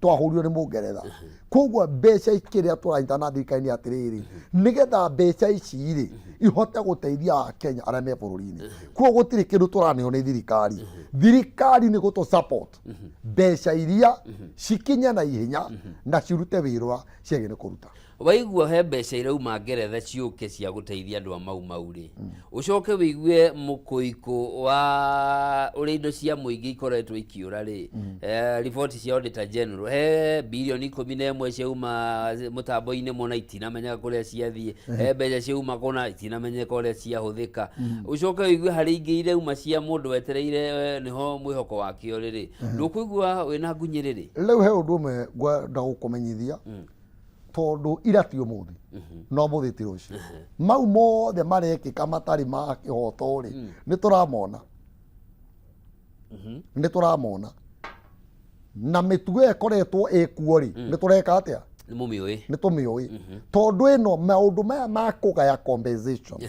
A: twahũrirwo nĩ Mũngeretha. Koguo mbeca kĩrĩa tũranyita na thirikari nĩ atĩrĩrĩ, nĩgetha mbeca ici rĩ ihote gũteithia Akenya arĩa me bũrũri-inĩ. Koguo gũtirĩ kĩndũ tũraneo nĩ thirikari. Thirikari nĩ gũtũ support mbeca iria cikinye na ihenya na cirute wĩra ũrĩa ciagĩrĩire nĩ kũruta.
B: Waigua he mbeca irauma Ngeretha ciũke cia gũteithia andũ a Mau Mau rĩ, ũcoke wĩigue mũkũikũ wa ũrĩa indo cia mũingĩ ikoretwo ikĩũra rĩ, riboti cia Auditor General, he birioni 11 ciauma mũtambo-inĩ mũna itinamenyeka kũrĩa ciathiĩ, he mbeca ciauma kũna itinamenyeka ũrĩa ciahũthĩka. Ũcoke wĩigue harĩ ingĩ irauma cia mũndũ wetereire nĩho mwĩhoko wake ũrĩ rĩ, ndũkũigua wĩna ngunyĩrĩrĩ?
A: Rĩu he ũndũ ũmwe ngwenda gũkũmenyithia, tondũ ira ti ũmũthĩ no ũmũthĩ ti rũciũ, mau mothe marekĩka matarĩ ma kĩhoto rĩ, nĩ tũramona, nĩ tũramona, na mĩtugo ĩyo ĩkoretwo ĩkuo rĩ, nĩ tũreka atĩa?
B: Nĩ mũmĩũĩ.
A: Nĩ tũmĩũĩ, tondũ ĩno maũndũ maya ma kũgaya compensation,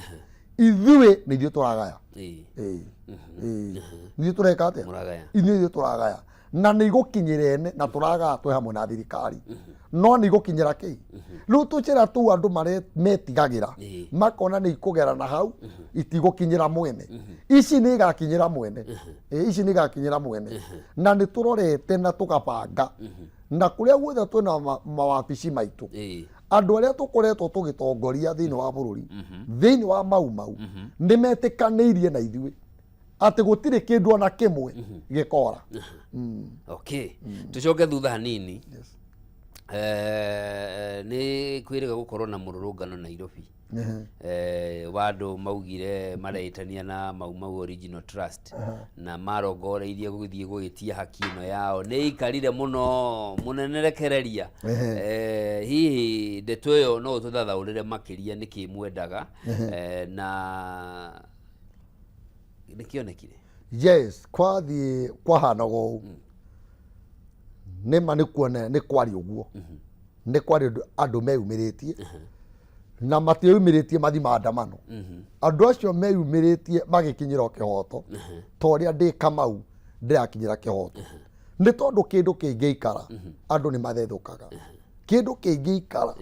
A: ithuĩ nĩ ithuĩ tũragaya. Ĩĩ. Ĩĩ. Ithuĩ tũreka atĩa?
B: Mũragaya.
A: Ithuĩ ithuĩ tũragaya, na nĩ igũkinyĩra ene, na tũragaya twĩ hamwe na thirikari, no nĩ igũkinyĩra kĩ rĩu tũcĩra tũu andũ metigagĩra, makona nĩ ikũgera na hau itigũkinyĩra mwene. Ici nĩ igakinyĩra mwene. Ĩĩ, ici nĩ igakinyĩra mwene, na nĩ tũrorete na tũgabanga na kũrĩa guothe twĩna mawabici maitũ, andũ arĩa tũkoretwo tũgĩtongoria thĩinĩ wa bũrũri, thĩinĩ wa Mau Mau, nĩ metĩkanĩirie na ithuĩ atĩ gũtirĩ kĩndũ ona kĩmwe gĩkora.
B: Okay, tucoke thutha hanini. Nĩ kwĩrĩga gũkorwo na mũrũrũngano Nairobi wa andũ maugire mareĩtania na Mau Mau Original Trust, na marongoreirie gũthiĩ gũgĩtia haki ĩno yao. Nĩ ikarire mũno mũnene, rekereria. Hihi ndeto ĩyo no ũtũthathaũrĩre makĩria nĩkĩ mwendaga na nĩkĩonekire?
A: Yes, kwathiĩ kwahanaga ũũ, nĩma nĩ kuona nĩ kwarĩ ũguo, nĩ kwarĩ andũ meyumĩrĩtie, na matieyumĩrĩtie mathi maandamano. Andũ acio meyumĩrĩtie magĩkinyĩra o kĩhoto, ta ũrĩa ndĩ Kamau ndĩrakinyĩra kĩhoto, nĩ tondũ kĩndũ kĩngĩikara andũ nĩ mathethũkaga. Kĩndũ kĩngĩikara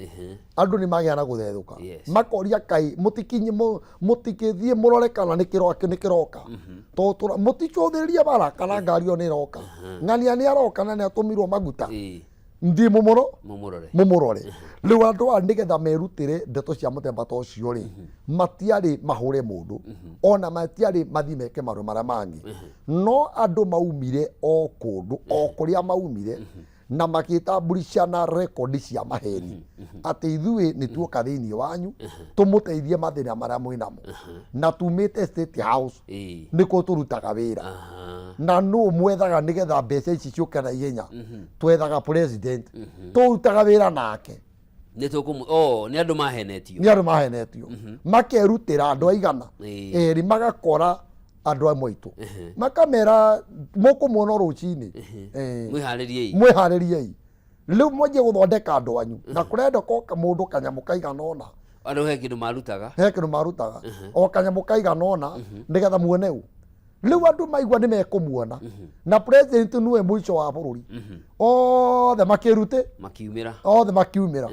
A: andũ nĩ magĩa na gũthethũka, makoria kai mũtikinye mũtikĩthiĩ mũrore kana nĩ kĩroka, nĩ kĩroka, tondũ mũticũthĩrĩrie bara kana ngari ĩyo nĩ ĩroka, ng'ania nĩ aroka na nĩ atũmirwo maguta, ndiĩ mũmũro
B: mũmũrore.
A: Mũmũrore. Rĩu andũ aya nĩgetha merutĩre ndeto cia mũthemba ta ũcio rĩ, matiarĩ mahũre mũndũ, ona matiarĩ mathiĩ meke maũndũ marĩa mangĩ, no andũ maumire o kũndũ o kũrĩa maumire na magĩtamburisha na rekondi cia maheni atĩ ithuĩ nĩ tuoka thĩinĩ wanyu tũmũteithie mathĩna marĩa mwĩ namo, na tumĩte State House, nĩkuo tũrutaga wĩra. Na nũ mwethaga nĩgetha mbeca ici ciũke na ihenya? Twethaga president, tũrutaga wĩra nake.
B: Nĩ tũkũmũ, oh, nĩ andũ mahenetio.
A: Nĩ andũ mahenetio, makerutĩra andũ aigana erĩ, magakora Andũ amwe aitũ makamera mũkũmuona o rũcinĩ.
B: Mwĩharĩriei.
A: Mwĩharĩriei rĩu mwanjie gũthondeka andũ anyu na kũrenda ko mũndũ kanyamũ kaigana ũna.
B: Andũ he kĩndũ marutaga.
A: He kĩndũ marutaga, o kanyamũ kaigana ũna, nĩgetha muone ũ. Rĩu andũ maigua nĩ mekũmuona na president nĩwe mũico wa bũrũri, othe makĩrute
B: makiumĩra.
A: Othe makiumĩra.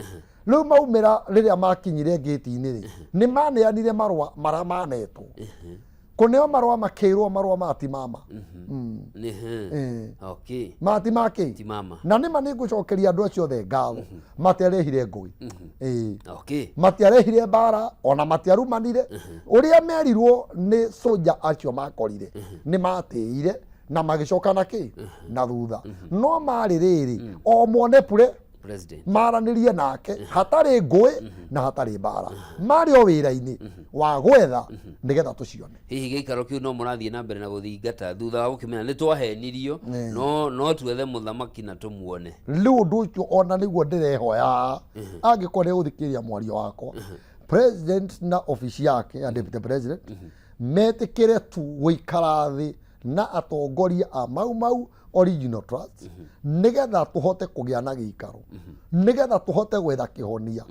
A: Rĩu maumĩra, rĩrĩa makinyire ngĩti-inĩ rĩ, nĩ maneanire marũa marĩa manetwo kũneo marũa, makĩrwo marũa ma ti mama. Mati ma kĩ?
B: Ti mama.
A: Na nĩma nĩ ngũcokeria andũ acio othe ngatho, matiarehire ngũĩ. Matiarehire mbara, ona matiarumanire. Ũrĩa merirwo nĩ soja acio makorire, nĩ matĩire na magĩcoka na kĩ na thutha. No marĩ rĩrĩ o mone pure
B: president
A: maranĩrie nake hatarĩ ngũĩ na hatarĩ mbara, marĩ o wĩra-inĩ wa gwetha nĩgetha tũcione.
B: Hihi gĩikaro kĩu no mũrathiĩ na mbere na gũthingata thutha wa gũkĩmenya nĩ twahenirio, no twethe mũthamaki na tũmuone?
A: Rĩu ũndũ ũcio ona nĩguo ndĩrehoya, angĩkorwo nĩ gũthikĩrĩria mwario wakwa, president na obici yake ya deputy president metĩkĩre tu gũikara thĩ na atongoria a Mau Mau Original Trust, nĩgetha tũhote kũgĩa na gĩikaro, nĩgetha tũhote gwetha kĩhonia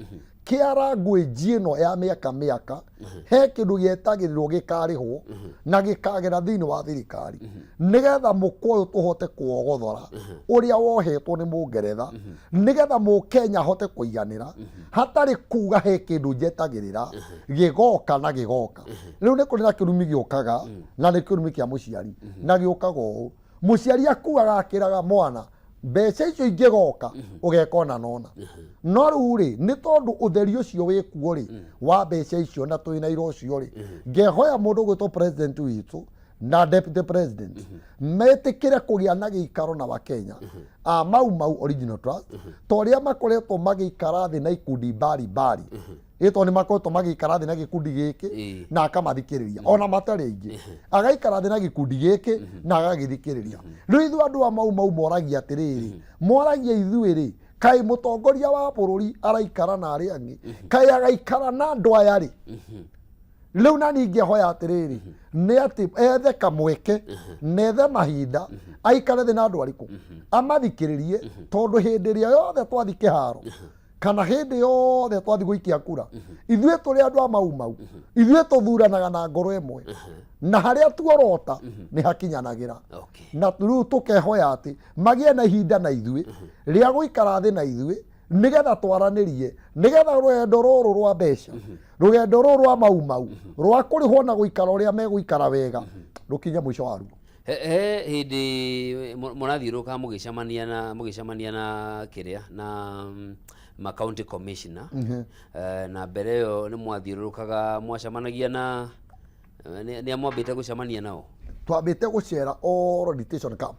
A: kĩa language ĩno ya mĩaka mĩaka. He kĩndũ gĩetagĩrĩrwo gĩkarĩhwo na gĩkagera thĩinĩ wa thirikari, nĩgetha mũkwa ũyũ tũhote kuogothora ũrĩa wohetwo nĩ Mũngeretha, nĩgetha Mũkenya ahote kũiganĩra hatarĩ kuga he kĩndũ njetagĩrĩra gĩgoka na gĩgoka. Rĩu nĩ kũrĩ na kĩrumi gĩũkaga, na nĩ kĩrumi kĩa mũciari, na gĩũkaga ũũ: mũciari akuaga akĩraga mwana, mbeca icio ingĩgoka ũgeka ona nona. No rĩu rĩ, nĩ tondũ ũtheri ũcio wĩkuo rĩ wa mbeca icio na twĩna ira ũcio rĩ, ngehoya mũndũ gwĩtwo president witũ na deputy president metĩkĩre kũgĩa na gĩikaro na Wakenya a Mau Mau Original Trust, ta ũrĩa makoretwo magĩikara thĩ na ikundi mbari mbari ĩ, tondũ nĩ makoretwo magĩikara thĩ na gĩkundi gĩkĩ na akamathikĩrĩria ona matarĩ aingĩ, agaikara thĩ na gĩkundi gĩkĩ na agagĩthikĩrĩria. Rĩu ithuĩ andũ a Mau Mau moragia atĩrĩrĩ, moragia ithuĩ rĩ, kaĩ mũtongoria wa bũrũri araikara na arĩa angĩ, kaĩ agaikara na andũ aya rĩ? Rĩu na ningĩhoya atĩrĩrĩ, nĩ atĩ ethe kamweke na ethe mahinda aikare thĩ na andũ arĩkũ amathikĩrĩrie, tondũ hĩndĩ ĩrĩa yothe twathi kĩharo kana hĩndĩ yothe twathi gũikia kura, ithuĩ tũrĩ andũ a Mau Mau, ithuĩ tũthuranaga na ngoro ĩmwe, na harĩa tuorota nĩ hakinyanagĩra. Na rĩu tũkehoya atĩ magĩe na ihinda na ithuĩ rĩa gũikara thĩ na ithuĩ, nĩgetha twaranĩrie, nĩgetha rũgendo rũrũ rwa mbeca, rũgendo rũrũ rwa Mau Mau rwa kũrĩhwo na gũikara ũrĩa megũikara wega rũkinye mũico waruo.
B: He hĩndĩ mũrathiũrũrũka mũgĩcemania na kĩrĩa na ma county commissioner, na mbere ĩyo nĩ mwathiũrũrũkaga mwacemanagia na nĩ mwambĩte gũcemania nao?
A: Twambĩte gũcera all detention camp.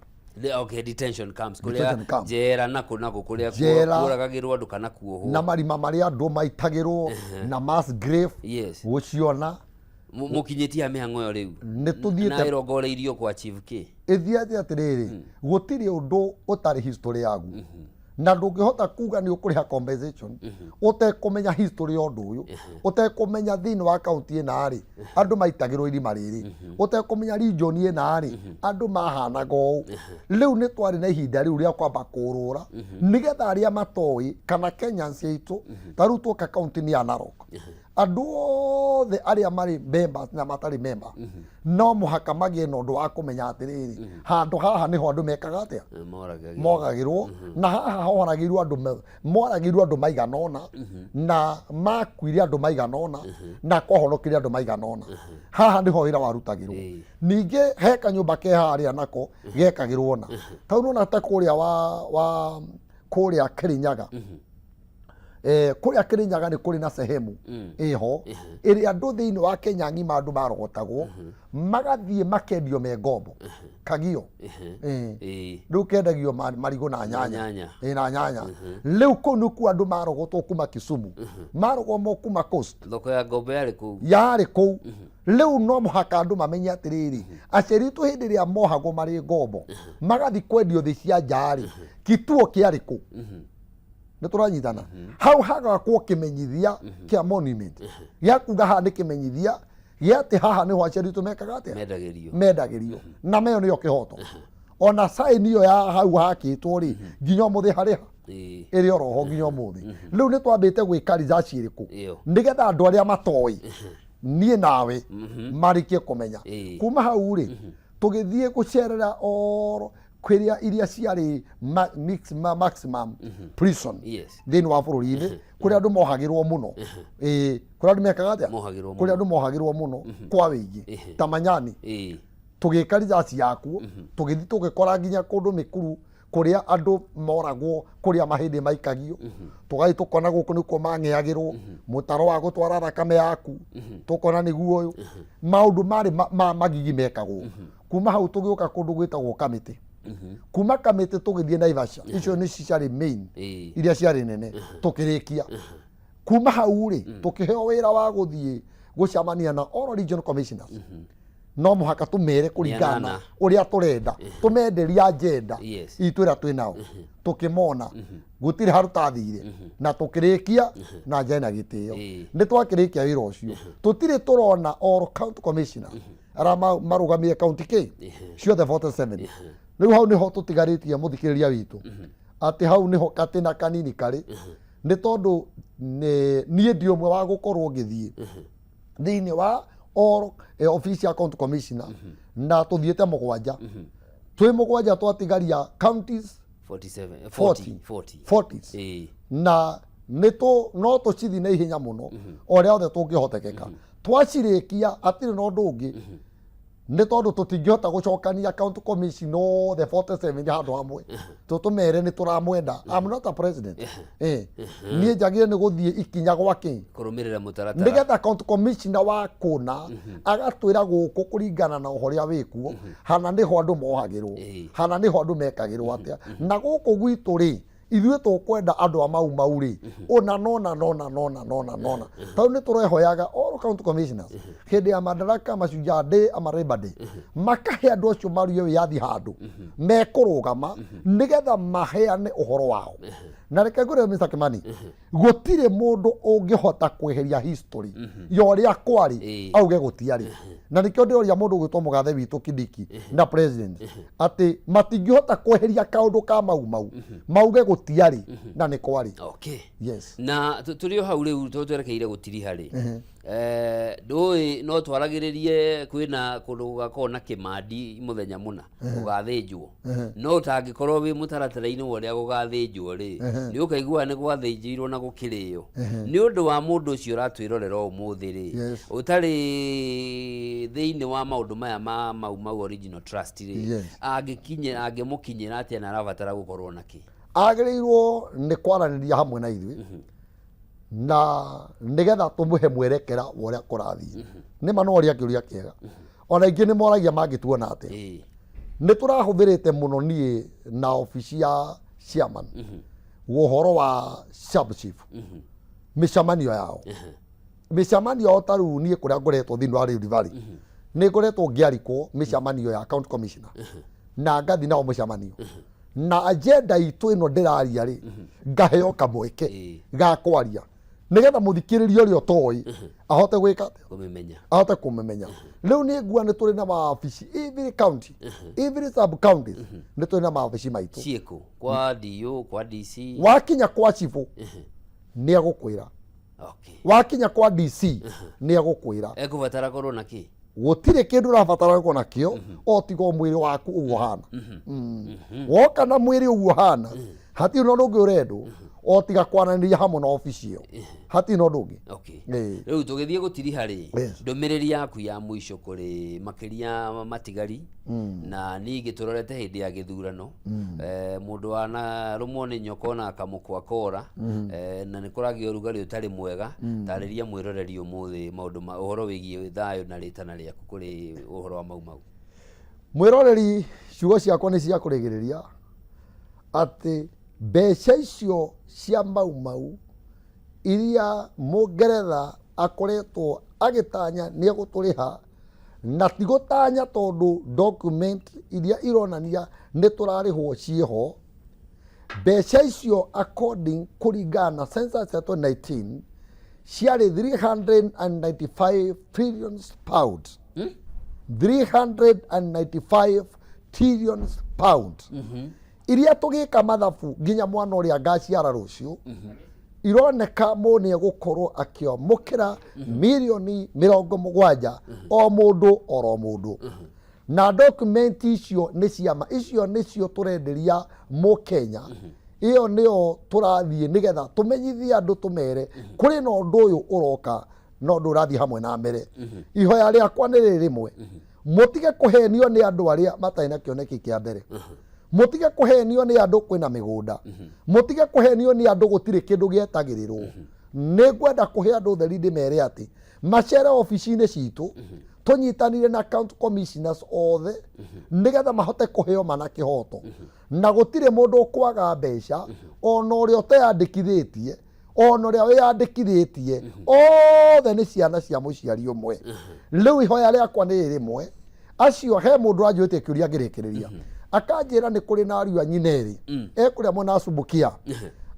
B: Okay, detention camps kũrĩa
A: Detention camp.
B: Njera nakũ nakũ kũrĩa
A: Njera.
B: kũragagĩrwo andũ kana kuohwo.
A: Na marima marĩa andũ maitagĩrwo na mass grave gũciona.
B: Mũkinyĩtie ha mĩhang'o ĩyo rĩu?
A: Nĩ tũthiĩte.
B: Na ĩrongoreirio kwa achieve kĩ?
A: Ĩthiĩte atĩrĩrĩ, gũtirĩ ũndũ ũtarĩ history yaguo, na ndũngĩhota kuga nĩ ũkũrĩha compensation ũtekũmenya history ya ũndũ ũyũ, ũtekũmenya thĩinĩ wa kaunti ĩna rĩ andũ maitagĩrwo irima rĩrĩ, ũtekũmenya region ĩna rĩ andũ mahanaga ũũ. Rĩu nĩ twarĩ na ihinda rĩu rĩa kwamba kũrũra, nĩgetha arĩa matoĩ kana Kenyans aitũ, ta rĩu tuoka kaunti-inĩ ya Narok, andũ othe arĩa marĩ members na matarĩ member no mũhaka magĩe na ũndũ wa kũmenya atĩrĩrĩ, handũ haha nĩho andũ mekaga atĩa?
B: Moragagĩrwo.
A: Mogagĩrwo, na haha horagĩirwo andũ moragĩirwo andũ maigana ũna, na makuire andũ maigana ũna, na kwahonokire andũ maigana ũna. Haha nĩho wĩra warutagĩrwo. Ningĩ he kanyũmba ke harĩa nako gekagĩrwo na kau nona ta kũrĩa wa kũrĩa Kĩrĩnyaga. Kũrĩa Kĩrĩnyaga nĩ kũrĩ na sehemu ĩho ĩrĩa andũ thĩinĩ wa Kenya ng'ima andũ marogotagwo magathiĩ makendio me ngombo kagio. Rĩu kendagio marigũ na nyanya.
B: Nyanya.
A: Na nyanya. Rĩu kũu nĩkuo andũ marogotwo kuma Kisumu, marogomwo kuma coast.
B: Thoko ya ngombo yarĩ kũu.
A: Yarĩ kũu. Rĩu no mũhaka andũ mamenye atĩrĩrĩ, aciari aitũ hĩndĩ ĩrĩa mohagwo marĩ ngombo magathi kwendio thĩ cia nja-rĩ, kituo kĩarĩ kũ? Nĩ tũranyitana hau hagakwo kĩmenyithia kĩa monument gĩa kuga haha nĩ kĩmenyithia. Gĩa atĩ haha nĩho aciari aitũ mekaga atĩa?
B: Mendagĩrio.
A: Mendagĩrio, na meyo nĩyo kĩhoto. Ona sign ĩyo ya hau hakĩtwo rĩ, nginya ũmũthĩ harĩ ha? Ĩrĩ oroho nginya ũmũthĩ. Rĩu nĩ twambĩte gwĩka research ĩrĩkũ?
B: Ĩyo.
A: Nĩgetha andũ arĩa matoĩ, niĩ nawe, marĩkie kũmenya. Kuma hau rĩ, tũgĩthiĩ gũcerera oro kĩrĩa iria ciarĩ maximum prison thĩinĩ wa bũrũri-inĩ, kũrĩa andũ mohagĩrwo mũno. Ĩĩ, kũrĩa andũ mekaga atĩa?
B: Mohagĩrwo.
A: Kũrĩa andũ mohagĩrwo mũno kwa wĩingĩ, ta Manyani. Tũgĩka research yakuo, tũgĩthiĩ tũgĩkora nginya kũndũ Mĩkuru, kũrĩa andũ moragwo, kũrĩa mahĩndĩ maikagio. Tũgathiĩ tũkona gũkũ nĩkuo mang'eagĩrwo mũtaro wa gũtwara thakame yaku, tũkona nĩguo ũyũ maũndũ marĩ magigi mekagwo. Kuma hau tũgĩũka kũndũ gwĩtagwo Kamĩtĩ. Kuma Kamĩtĩ tũgĩthiĩ Naivasha. Icio nĩ ciarĩ main iria ciarĩ nene. Tũkĩrĩkia kuma hau rĩ, tũkĩheo wĩra wa gũthiĩ gũcemania na all regional commissioners. No mũhaka tũmere kũringana na
B: anana.
A: Ũrĩa tũrenda, tũmenderia agenda itũ ĩrĩa twĩ nao. Tũkĩmona gũtirĩ handũ tathire, na tũkĩrĩkia na njĩra ĩna gĩtĩo. Nĩ twakĩrĩkia wĩra ũcio, tũtirĩ tũrona all county commissioner arĩa marũgamĩire county kĩ ciothe 47. Rĩu hau nĩho tũtigarĩtie mũthikĩrĩria witũ, atĩ hau nĩho katĩna kanini karĩ, nĩ tondũ niĩ ndi ũmwe wa gũkorwo ngĩthiĩ thĩinĩ wa all office ya county commissioner, na tũthiĩte mũgwanja, twĩ mũgwanja, twatigaria counties
B: 47.
A: 40.
B: 40, 40.
A: 40s. Na nĩ tũ no tũcithi na ihenya mũno o ũrĩa othe tũngĩhotekeka. Twacirĩkia, hatirĩ na ũndũ ũngĩ, nĩ tondũ tũtingĩhota gũcokania county commission othe 47 handũ hamwe tũtũmere nĩ tũramwenda. I'm not a president. Niĩ njagĩrĩire nĩ gũthiĩ ikinya gwa kĩ?
B: Kũrũmĩrĩra mũtaratara.
A: Nĩgetha county commissioner wa kũna agatwĩra gũkũ kũringana na ũrĩa wĩkuo, hana nĩho andũ mohagĩrwo, hana nĩho andũ mekagĩrwo atĩa, na gũkũ gwitũ rĩ, ithuĩ tũkwenda andũ a Mau Mau rĩ, ũna nona nona nona nona nona. Tondũ nĩ tũrehoyaga all county commissioners hĩndĩ ya Madaraka, Mashujaa Day ama Labour Day, makahe andũ acio maruye wĩyathi handũ mekũrũgama nĩgetha maheane ũhoro wao. Na reke ngwĩre, Mr. Kimani, gũtirĩ mũndũ ũngĩhota kweheria history ya ũrĩa kwarĩ auge gũtiarĩ. Na nĩkĩo ndĩroria mũndũ ũgwĩtwo mũgathe witũ Kindiki na president atĩ matingĩhota kweheria kaũndũ ka Mau Mau mauge gũtiarĩ, na nĩ kwarĩ. Yes.
B: Na tũrĩ o hau rĩu, tondũ twerekeire gũtiriha rĩ, ndũĩ no twaragĩrĩrie kwĩna kũndũ gũgakorwo na kĩmandi mũthenya mũna gũgathĩnjwo, no ũtangĩkorwo wĩ mũtaratara-inĩ wa ũrĩa gũgathĩnjwo rĩ, nĩ ũkaigua nĩ gwathĩnjirwo na gũkĩrĩo. Nĩ ũndũ wa mũndũ ũcio ũratwĩrorera ũmũthĩ rĩ, ũtarĩ thĩinĩ wa maũndũ maya ma Mau Mau Original Trust rĩ, angĩkinyĩra, angĩmũkinyĩra atĩa, na arabatara gũkorwo na kĩ?
A: Agĩrĩirwo nĩ kwaranĩria hamwe na ithuĩ na nĩgetha tũmũhe mwerekera wa ũrĩa kũrathiĩ. Nĩ ma no ũrĩa kĩũria kĩega, ona ingĩ nĩ moragia mangĩtuona atĩa. Nĩ tũrahũthĩrĩte mũno, niĩ na obici ya chairman, ũhoro wa sub chief, mĩcemanio yao, mĩcemanio yao. Ta rĩu niĩ kũrĩa ngoretwo thĩinĩ wa Rift Valley, nĩ ngoretwo ngĩarikwo mĩcemanio ya county commissioner na ngathi nao mũcemanio, na agenda itũ ĩno ndĩraria rĩ, ngaheo kamweke ga kwaria nĩgetha mũthikĩrĩria ũrĩa ũtoĩ ahote gwĩka atĩa?
B: Kũmĩmenya.
A: Ahote kũmĩmenya. Rĩu nĩ ngua nĩ tũrĩ na mawabici every county, every sub counties nĩ tũrĩ na mawabici maitũ.
B: Ciĩkũ? Kwa DO, kwa DC?
A: Wakinya kwa cibũ nĩ egũkwĩra. Wakinya kwa DC nĩ egũkwĩra.
B: Ekũbatara korwo na kĩ?
A: Gũtirĩ kĩndũ ũrabatara gũkorwo nakĩo o tiga o mwĩrĩ waku ũguo hana. Woka na mwĩrĩ ũguo hana, hatirĩ na ũndũ ũngĩ ũrendwo o tiga kwaranĩria hamwe na obici ĩyo. Hatirĩ na ũndũ ũngĩ.
B: Rĩu tũgĩthiĩ gũtiriha rĩ, ndũmĩrĩri yaku ya mũico kũrĩ makĩria matigari, na ningĩ tũrorete hĩndĩ ya gĩthurano, mũndũ wanarũmwo nĩ nyoka ona akamũkwa kora, na nĩ kũragĩa ũrugarĩ ũtarĩ mwega, tarĩria mwĩroreri ũmũthĩ maũndũ ma ũhoro wĩgiĩ thayũ na rĩtana rĩaku kũrĩ ũhoro wa Mau Mau.
A: Mwĩroreri, ciugo ciakwa nĩ cia kũrĩgĩrĩria atĩ mbeca icio cia Mau Mau iria Mũngeretha akoretwo agĩtanya nĩ egũtũrĩha, na ti gũtanya, tondũ document iria ironania nĩ tũrarĩhwo ciĩho. Mbeca icio according, kũringana na census ya 2019, Ciarĩ 395 trillions pounds, 395 trillions pound, iria tũgĩka mathabu nginya mwana ũrĩa ngaciara rũciũ, ironeka mũndũ nĩ egũkorwo akĩamũkĩra mirioni 70 o mũndũ oro mũndũ. Na document icio nĩ ciama, icio nĩcio tũrenderia mũkenya. Ĩyo nĩyo tũrathiĩ nĩgetha tũmenyithie andũ, tũmere kũrĩ na ũndũ ũyũ ũroka na ũndũ ũrathiĩ hamwe na mbere. Ihoya rĩakwa nĩ rĩrĩ rĩmwe: mũtige kũhenio nĩ andũ arĩa matarĩ na kĩoneki kĩa mbere, mũtige kũhenio nĩ andũ kwĩna mĩgũnda, mũtige kũhenio nĩ andũ gũtirĩ kĩndũ gĩetagĩrĩrwo. Nĩ ngwenda kũhe andũ ũtheri, ndĩmere atĩ macere obici-inĩ citũ, tũnyitanire na county commissioners othe nĩgetha mahote kũheo mana kĩhoto, na gũtirĩ mũndũ ũkwaga mbeca, ona ũrĩa ũteyandĩkithĩtie, ona ũrĩa wĩyandĩkithĩtie, othe nĩ ciana cia mũciari ũmwe. Rĩu ihoya rĩakwa nĩ rĩmwe, acio he mũndũ anjũĩtie kĩũria ngĩrĩkĩrĩria, akanjĩra nĩ kũrĩ na ariũ a nyina erĩ ekũrĩa mwena wa Subukia,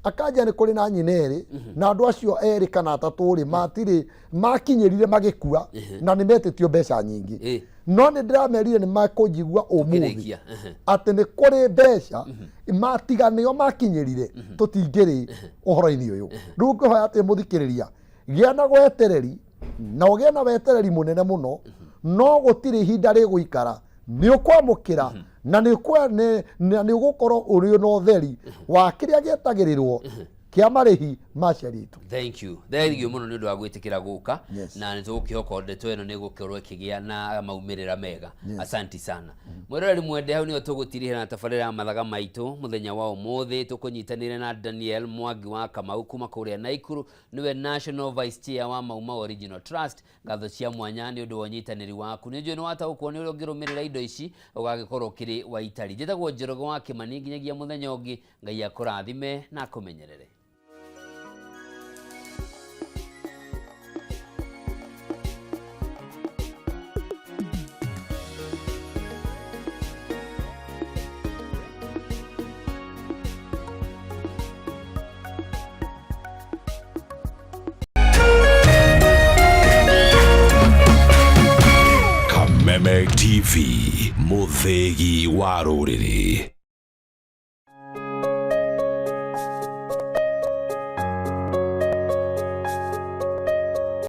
A: akanjĩra nĩ kũrĩ na nyina erĩ, na andũ acio erĩ kana atatũ rĩ, matirĩ makinyĩrire magĩkua na nĩ metĩtio mbeca nyingĩ. No nĩ ndĩramerire nĩ makũnjigua ũmũthĩ
B: Kĩrĩkia.
A: Atĩ nĩ kũrĩ mbeca matiganĩo makinyĩrire, tũtingĩrĩ ũhoro-inĩ ũyũ. Rĩu ngĩhoya atĩ mũthikĩrĩria, gĩa na wetereri na ũgĩe na wetereri mũnene mũno, no gũtirĩ ihinda rĩgũikara nĩ ũkwamũkĩra na nĩ ũgũkorwo ũrĩ na ũtheri wa kĩrĩa gĩetagĩrĩrwo kĩa marĩhi ma aciari aitũ.
B: Thank you, thank you mũno nĩ ũndũ wa gwĩtĩkĩra gũka. Na nĩ tũgũkĩhoka ndeto ĩno nĩ ĩgũkorwo ĩkĩgĩa na maumĩrĩra mega. Asanti sana, mwĩroreri mwende. Hau nĩho tũgũtirihĩra na tabarĩra ya mathaga maitũ mũthenya wa ũmũthĩ. Tũkũnyitanĩire na Daniel Mwangi wa Kamau kuma kũrĩa Naikuru, nĩwe National Vice Chair wa Maumau Original Trust. Ngatho cia mwanya nĩ ũndũ wa ũnyitanĩri waku. Nĩ njũĩ nĩ wataũkwo nĩ ũrĩa ũngĩrũmĩrĩra indo ici ũgagĩkorwo ũkĩrĩ wa itari. Njĩtagwo Njoroge wa Kĩmani. Nginyagia mũthenya ũngĩ, Ngai akũrathime na akũmenyerere.
C: Kameme TV, mũthĩgi wa rũrĩrĩ.